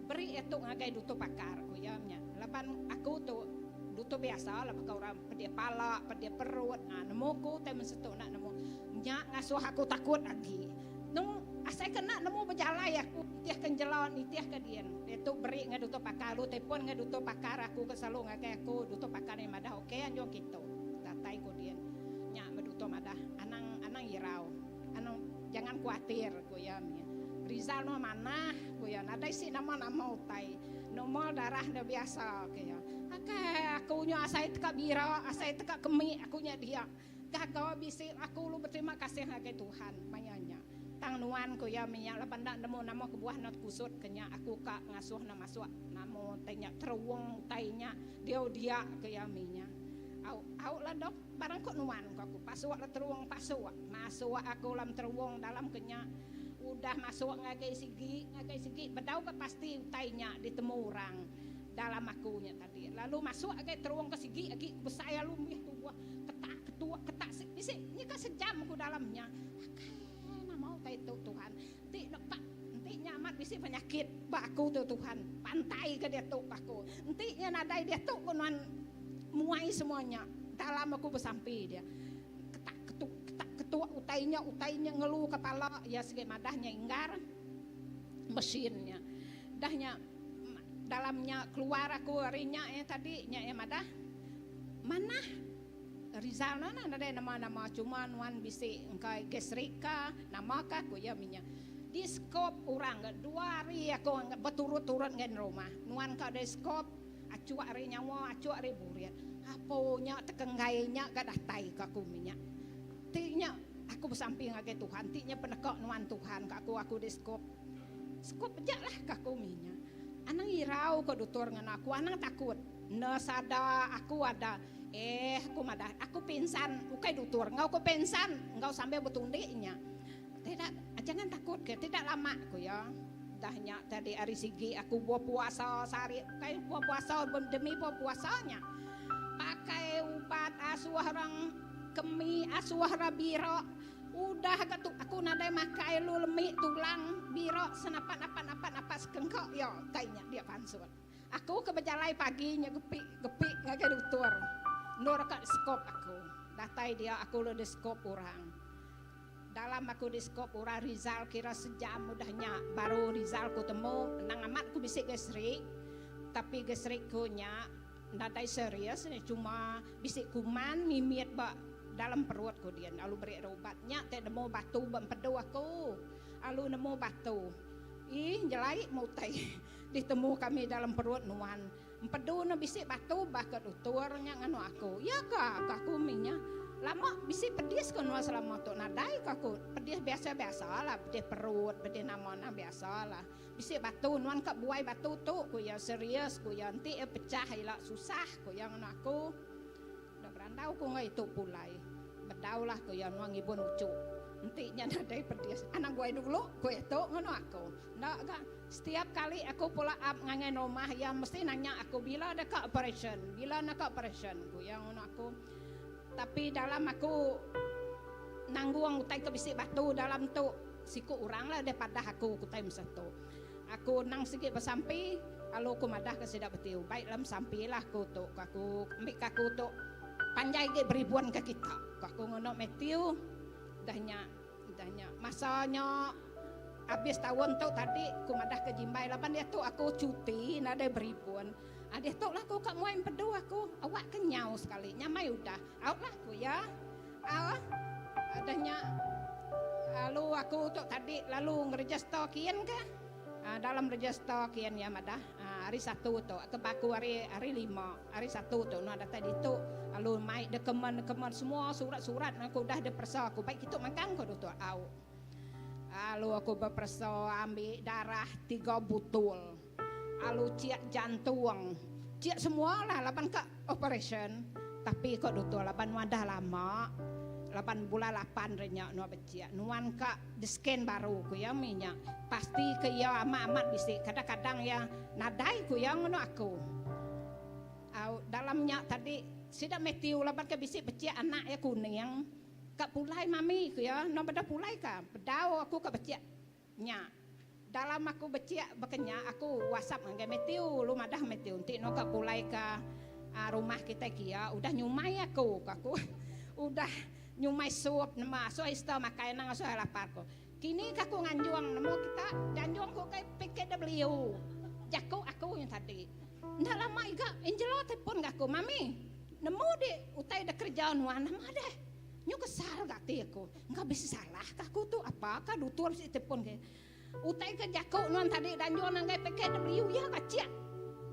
Beri iya tu ngagai dutur pakar ku iya nya. Laban aku tu dutur biasa lah baka orang pedih pala, pedih perut. Aa nemu ku tai mesti tu enda nemu. Nya ngasuh aku takut agi. Nemu asai ke enda nemu bejalai aku nitih ke njela nitih ke din. Diatu beri ngagai dutur pakar lalu telefon ngagai dutur pakar aku ke selalu ngagai aku dutur pakar nya madah ok anjung kitu datai ku din. Nya meh dutur madah anang anang irau anang jangan kuatir ku iya mih. Result nuan manah ku iya nadai si nama nama utai normal darah ne biasa ku iya. Akai aku nya asai teka bira asai teka kemi aku nya dia. Gaga bisi aku lalu beterima kasih ngagai Tuhan maya nya. Tang nuan ku iya menya laban enda nemu nama kebuah enda tekusut ke nya aku ka ngasuh ne masuk nama utai nya terung utai nya diau dia ku iya menya. Au au lah dok barang ku nuan ku aku pasuk lah terung pasuk masuk aku lam terung dalam ke nya udah masuk ngagai sigi ngagai sigi bedau ka pasti utai nya ditemu orang dalam aku nya tadi lalu masuk agai terung ke sigi agi besai lalu mih tubuh Ketak ketuk ketak bisi nyika sejam ku dalam nya. Akai nama utai tu Tuhan. Enti ne pak enti nya amat bisi penyakit ba aku tu Tuhan. Pantai ke diatu ba aku. Enti nya nadai diatu ku nuan muai semua nya. Dalam aku besampi dia. Ketak ketuk ketak ketuk utai nya utai nya ngelu kepala iya sigi madah nya inggar mesin nya. Dah nya dalam nya keluar aku ari nya iya tadi nya iya madah. Manah Rizal nah nadai nama nama cuma nuan bisi engka gastrik ka nama ka ku iya minya. Di skop orang ga dua hari aku beturut turut ngain rumah nuan ka deh skop achuk ari nyawa achuk ari burit apo nya tekenggai nya ga datai ka aku minya. Ti nya aku besampi ngagai Tuhan ti nya peneka nuan Tuhan ka aku aku di skop. Skop aja lah ka aku minya. Anang irau ka dutur ngena aku anang takut. Nurse ada, aku ada. Eh, aku madah, aku pingsan, ukai dutur enggau aku pingsan enggau sambil betundi nya. Tidak, jangan takut ke, tidak lama ku iya. Dah nya tadi hari sigi aku berpuasa sehari, ukai berpuasa demi berpuasa nya. Pakai ubat asuh orang kemi, asuh orang bira. Udah ga tu aku nadai makai lu lemi tulang bira senapat napat napat napat sekengka iya utai nya dia pansut. Aku ke bejalai pagi nya gepi gepi ngagai dutur endur ka skop aku. Datai dia aku lalu diskop orang. Dalam aku diskop orang result kira sejam udah nya baru result ku temu endang amat ku bisi gastrik tapi gastrik ku nya nadai serius cuma bisi kuman mimit ba dalam perut ku din lalu beri ubat nya ti nemu batu ba empedu aku lalu nemu batu. Ih nyelai meh utai. Ditemu kami dalam perut nuan. Empedu ne bisi batu bah ke dutur nya nganu aku. Ya ka, ka aku mih nya. Lama bisi pedis ke nuan selama tu nadai ka aku. Pedis biasa-biasa lah, pedis perut, pedis nama nah biasa lah. Bisi batu nuan ka buai batu tu ku iya serius ku iya enti iya pecah ila susah ku iya nganu aku. Enda berandau ku enggau itu pulai. Bedau lah ku iya nuan ngibun uchu. Enti nya nadai pedis anang guai dulu ku iya tu ngono aku. Enda ga setiap kali aku pula up ngagai rumah iya mesti nanya aku bila deka operation, bila neka operation ku iya ngono aku. Tapi dalam aku nanggung utai ke bisi batu dalam tu siku orang lah deh padah aku ku utai masa tu. Aku endang sigi besampi lalu aku madah ke sida betiu baik dalam sampi lah aku tu ku aku ambi ke aku tu panjai agi beribun ke kita ku aku ngono Matthew dah nya dah nya masa nya abis taun tu tadi ku madah ke Jimbai laban diatu aku cuti nadai beribun. Adih tu lah aku ka muai empedu aku awak ke nyau sekali nyamai udah au lah ku iya au udah nya lalu aku tu tadi lalu ngeregister kin ke dalam register kin iya madah hari satu tu ke baku hari hari lima hari satu tu nuan datai ditu lalu mai dokumen dokumen semua surat surat aku udah diperesa aku baik kitu magang ku tu au lalu aku beperesa ambi darah tiga butul. Alu cik jantung. Cik semua lah laban ka operation. Tapi ko dutur laban nuan dah lama laban bulan lapan re nya nuan becik nuan ka di scan baru ku iya mih nya. Pasti ke iya amat amat bisi kadang kadang iya nadai ku iya ngenu aku. Au dalam nya tadi sida Mathew laban ke bisi becik anak iya kuning ka pulai mami ku iya nuan beda pulai ka bedau aku ka becik. Nya. Dalam aku bechik baka nya, aku whatsapp ngagai Matthew, lu madah Matthew enti nuka pulai ka rumah kitai kia udah nyumai aku, ku aku. Udah nyumai sup nema asuh Esther makai anang asuh ai lapar ku. Kini ka aku nganjung nemu kita dianjung ku kai PKW. Jaku aku nya tadi. Enda lama iga Angela telefon ga aku, Mami, nemu dik utai da kereja nuan nama deh. Nyu kesal ga ati aku. Engka bisi salah ka aku tu apa ka dutur bisi telefon ke. Utai ke jaku nuan tadi danjung ngagai PKW iya ka cik.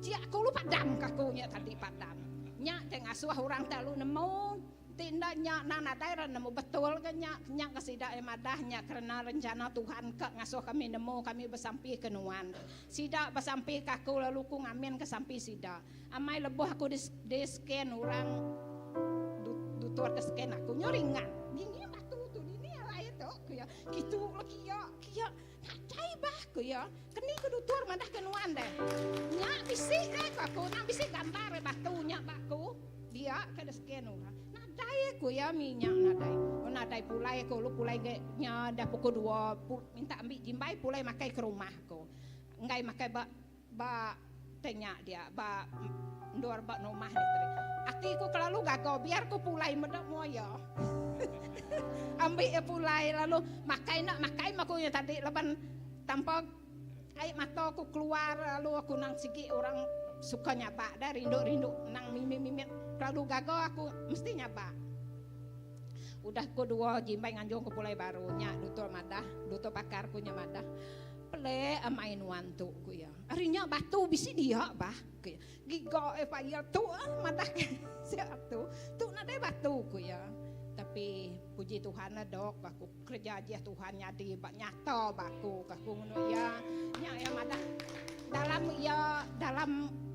Cik aku lu padam ka aku nya tadi padam. Nya ke ngasuh orang te lu nemu ti enda nya nang nadai ra nemu betul ke nya nya ke sida iya madah nya kerana rencana Tuhan ka ngasuh kami nemu kami besampi ke nuan. Sida besampi ka aku lalu ku ngamin ke sampi sida. Amai lebuh aku di scan orang dutur ke scan aku nyu ringat. Dini batu tu dini alai tu ku iya. Kitu la kia kia nadai bah ku iya. Keni ku dutur madah ke nuan deh. Nya bisi deh ku aku nang bisi gambar batu nya ba aku dia ke di scan orang. Nadai ku iya mi nya nadai. Oh nadai pulai aku lu pulai ge nya dah pukul dua minta ambi jimbai pulai makai ke rumah aku. Enggai makai ba Ba te nya dia ba endur ba rumah dia tadi. Ati ku kelalu gaga biar ku pulai meda mua iya. Ambi iya pulai lalu makai enda makai mah ku iya tadi laban tanpa ai mata ku keluar lalu aku nang sigi orang suka nyabak dah rindu rindu nang mimit mimit kelalu gaga aku mesti nyabak. Udah ku dua jimbai nganjung ku pulai baru nya dutur madah dutur pakar ku nya madah. Pelik amai nuan tu, ku iya. Ari nya batu bisi dia bah, ku iya. Giga eh payel tu ah madah ke sia tu. Tu nadai batu, ku iya. Tapi puji Tuhan lah dok, aku kereja ajih Tuhan nyadi ba nyata ba aku, ku aku ngenu iya. Nya iya madah dalam iya dalam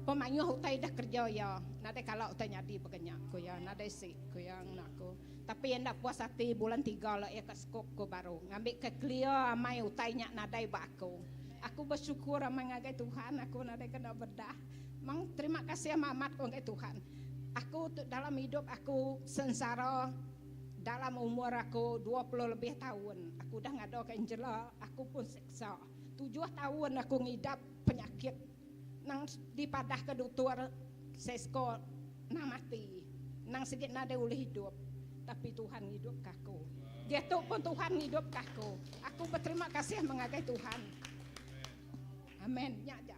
pemayuh utai dah kereja iya nadai kala utai nyadi baka nya, ku iya. Nadai si, ku iya ngenu aku. Tapi enda puas ati bulan tiga la iya ka scope ku baru ngambika clear amai utai nya nadai ba aku. Aku bersyukur amai ngagai Tuhan aku nadai kena bedah. Mang terima kasih amat amat ku ngagai Tuhan. Aku tu dalam hidup aku sengsara dalam umur aku 20 lebih taun aku udah ngada ka Angela aku pun seksa. Tujuh taun aku ngidap penyakit nang dipadah ka dutur Sesko nang mati, nang sigi nadai ulih idup, tapi Tuhan ngidupka aku. Diatu pun Tuhan ngidupka aku. Aku beterima kasih mengagai Tuhan. Amen. Nya aja.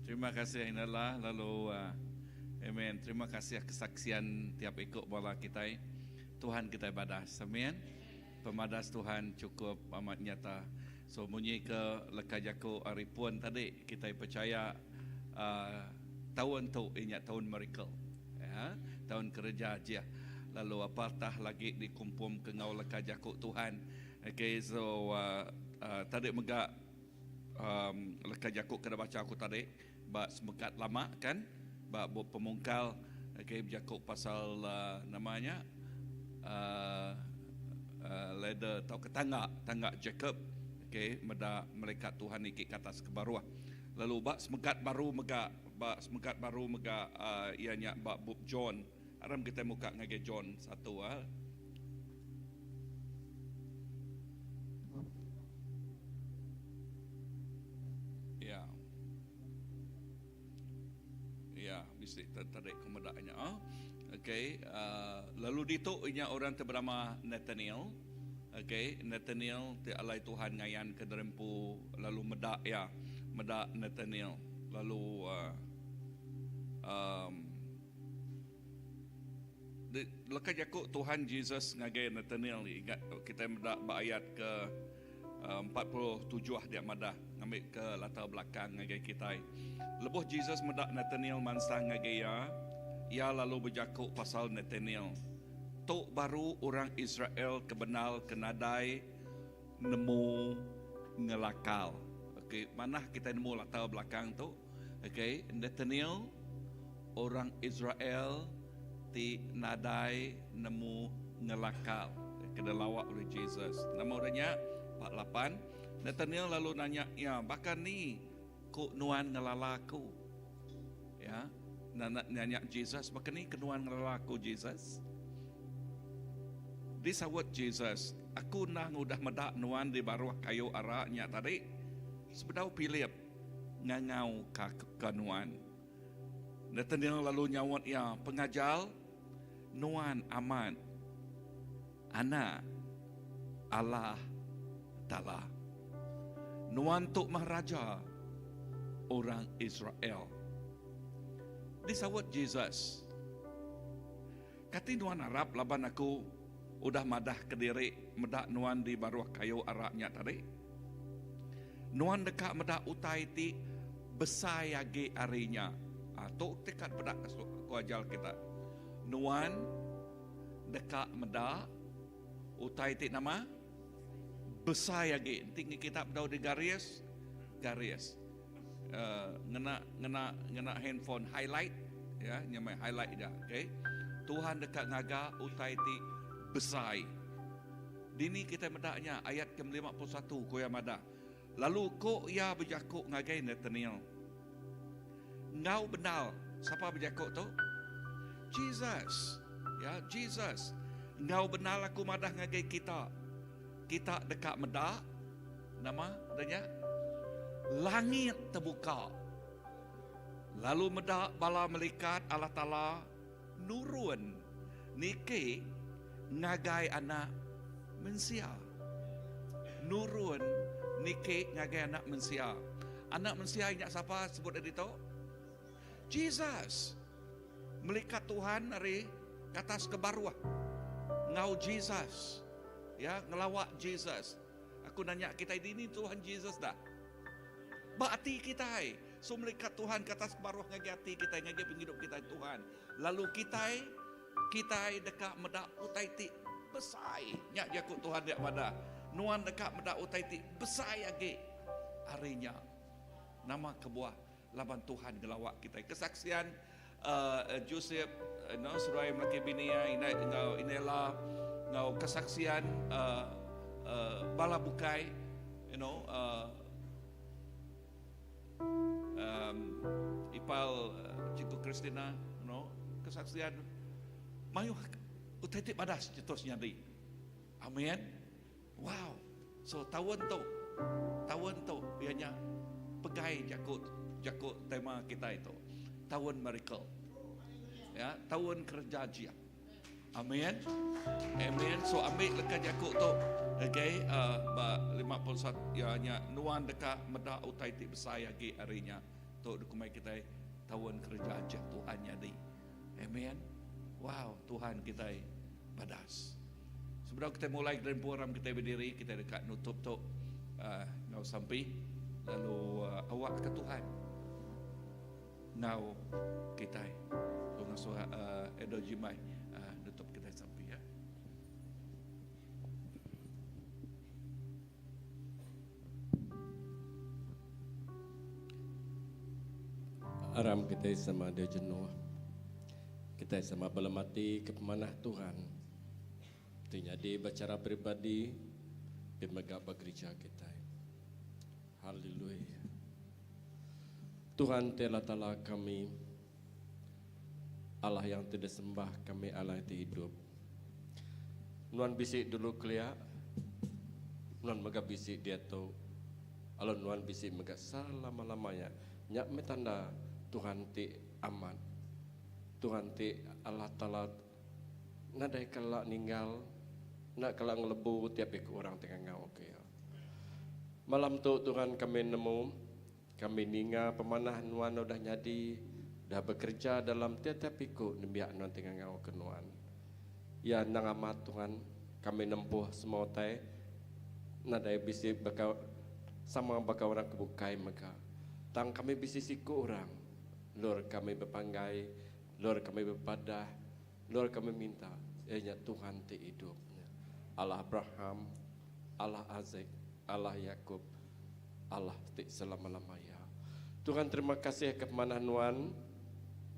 Terima kasih Inala lalu uh, amen. Terima kasih kesaksian tiap ikut bala kita. Tuhan kitai badas. Amin. Pemadas Tuhan chukup amat nyata. So munyi ke leka jaku ari pun tadi kitai pechaya uh, taun tu inya taun miracle. Ya, taun kereja ajih. Lalu apatah lagi dikumpum ke enggau leka jaku Tuhan. Okay, so uh, uh, tadi mega um, leka jaku ke baca aku tadi. Ba semekat lama kan ba bup pemungkal okay bejaku pasal uh, nama nya uh, uh, ladder tauka tangga tangga Jacob okay meda malaikat Tuhan niki ke atas ke baruh. Lalu ba semekat baru mega ba semekat baru mega uh, iya nya ba bup John. Aram kita muka ngagai John satu ah. Ya. Ya, bisi tadi ku meda nya. Ah. Okey, uh, lalu ditu inya orang ti bernama Nathaniel. Okey, Nathaniel ti alai Tuhan ngayan ke derempu lalu meda iya, meda Nathaniel. Lalu uh, um, Leka jaku Tuhan Jesus ngagai Nathaniel ingat kitai meda ba ayat ke 47 dia madah ngambi ke latar belakang ngagai kitai. Lebuh Jesus meda Nathaniel mansang ngagai iya, iya lalu bejaku pasal Nathaniel. Tu baru orang Israel ke bendar ke nadai nemu ngelakal. Okey, manah kitai nemu latar belakang tu. Okey, Nathaniel orang Israel ti nadai nemu ngelakal kena lawa oleh Jesus. Nama orang nya? 48. Nathaniel lalu nanya iya, baka ni ku nuan ngelala aku? Ya, nanya Jesus, baka ni ke nuan ngelala aku Jesus? Disaut Jesus, aku endang udah meda nuan di baruh kayu ara nya tadi sebedau Philip ngangau ka ka nuan. Nathaniel lalu nyaut iya, Pengajar, nuan amat Anak Allah Taala. Nuan tu mah Raja orang Israel. Disaut Jesus, Kati nuan arap laban aku udah madah kediri meda nuan di baruh kayu ara nya tadi? Nuan deka meda utai ti besai agi ari nya. Ha, tu ti ka peda aku ajar kita. Nuan deka meda utai ti nama? Besai agi. Enti kita bedau di garis, garis. Uh, ngena ngena ngena handphone highlight ya nyamai highlight dia okey Tuhan deka ngaga utai ti besai dini kita meda nya ayat ke 51 ko iya madah lalu ko iya bejaku ngagai Nathaniel enggau bendar sapa bejaku tu Jesus ya Jesus enggau bendar aku madah ngagai kita kita deka meda Nama dah nya? Langit tebuka. Lalu meda bala melikat Allah Taala nurun niki ngagai anak mensia. Nurun niki ngagai anak mensia. Anak mensia nya sapa sebut tadi tu? Jesus. Melikat Tuhan ari ke atas ke baruh enggau Jesus. Ya, ngelawa Jesus. Aku nanya kitai dini Tuhan Jesus dah. Ba ati kitai. So melikat Tuhan ke atas baruh ngagai ati kitai ngagai pengidup kitai Tuhan. Lalu kitai kitai deka meda utai ti besai. Nya jaku Tuhan dia madah. Nuan deka meda utai ti besai agi ari nya. Nama kebuah laban Tuhan ngelawa kitai. Kesaksian uh, Joseph uh, no, seduai melaki bini iya indai enggau Inela enggau kesaksian uh, uh, bala bukai you know uh, um, ipal uh, Cikgu Christina you know kesaksian mayuh utai ti badas terus nyadi. Amin. Wow. So taun tu taun tu iya nya pegai jaku jaku tema kita itu. Taun miracle. Ya, taun kerja jia. Amin. Amin. So ambil leka jaku tu. Okay, uh, ba 51 ya nya nuan deka meda utai ti besai agi ari nya. Tu dikumbai kita taun kerja aja Tuhan nyadi. Amen. Wow, Tuhan kita badas. Sebelum kita mulai gerempung ram kita berdiri, kita deka nutup tu uh, ngau sampi lalu uh, awak ke Tuhan ngau kita. Tu ngasuh uh, Edo Jimai uh, nutup kita sampi ya. Aram kitai sama deh jenuh. Kitai sama belemati ke pemanah Tuhan ti nyadi ba chara peribadi ti mega ba gerija kitai. Haleluya. Tuhan ti Allah Taala kami, Allah yang ti disembah kami Allah ti idup. Nuan bisi dulu kelia, nuan mega bisi diatu, lalu nuan bisi mega selama-lama nya. Nya meh tanda Tuhan ti amat. Tuhan ti Allah Taala nadai kala ninggal, enda kala ngelebu tiap iku orang ti ngangau ke Iya. Malam tu Tuhan kami nemu, kami ninga pemanah Nuan udah nyadi, udah bekereja dalam tiap-tiap iku nembiak Nuan ti ngangau ke Nuan. Iya endang amat Tuhan, kami nempuh semua utai nadai bisi baka sama baka orang ke bukai mega. Tang kami bisi siku orang endur kami bepanggai, endur kami bepadah, endur kami minta, iya nya Tuhan ti idup nya. Allah Abraham, Allah Isaac, Allah Yakub, Allah ti selama-lama iya. Tuhan terima kasih ke pemanah nuan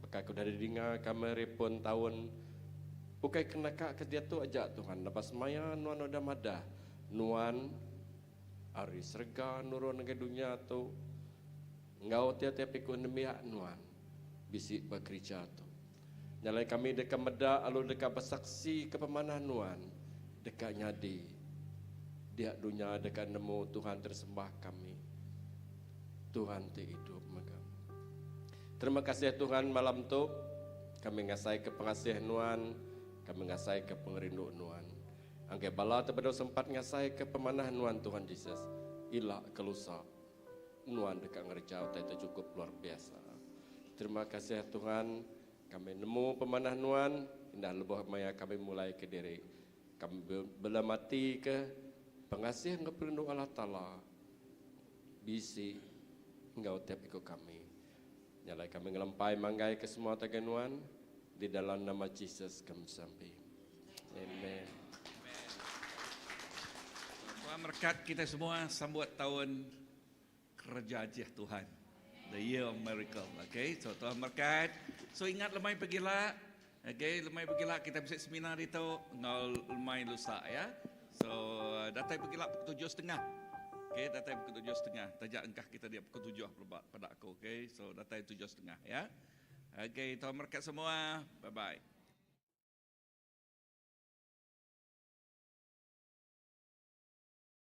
baka ke udah didinga kami ari pun taun ukai ke naka ke diatu aja Tuhan laban semaya nuan udah madah nuan ari serega nurun ngagai dunya tu enggau tiap-tiap iku nembiak nuan bisi ba gerija tu. Nya alai kami deka meda lalu deka besaksi ke pemanah nuan deka nyadi dia dunya deka nemu Tuhan ti disembah kami, Tuhan ti idup mega. Terima kasih Tuhan malam tu kami ngasaika pengasih nuan, kami ngasaika pengerindu nuan. Anggai bala ti bedau sempat ngasaika pemanah nuan Tuhan Jesus ila ke lusa. Nuan deka ngereja utai ti chukup luar biasa. Terima kasih Tuhan, kami nemu pemanah Nuan indah lebuh maya kami mulai kediri. Kami bela mati ke pengasih enggau perindu Allah Taala bisi enggau tiap iku kami. Nya alai kami ngelempai manggai ke semua tagai Nuan di dalam nama Jesus kami besampi. Amen. Tuhan merekat kita semua sambut tahun kereja ajih Tuhan. The year of miracle. Okay, so Tuhan merekat. So ingat lemai pegila. Okay, lemai pegila kita bisi seminar itu enggau lemai lusa ya. So datai pegila pukul 7.30. Okay, datai pukul 7.30. Tajak engkah kita dia pukul 7 pada aku. Okay, so datai 7.30 ya. Okay, Tuhan merekat semua. Bye bye.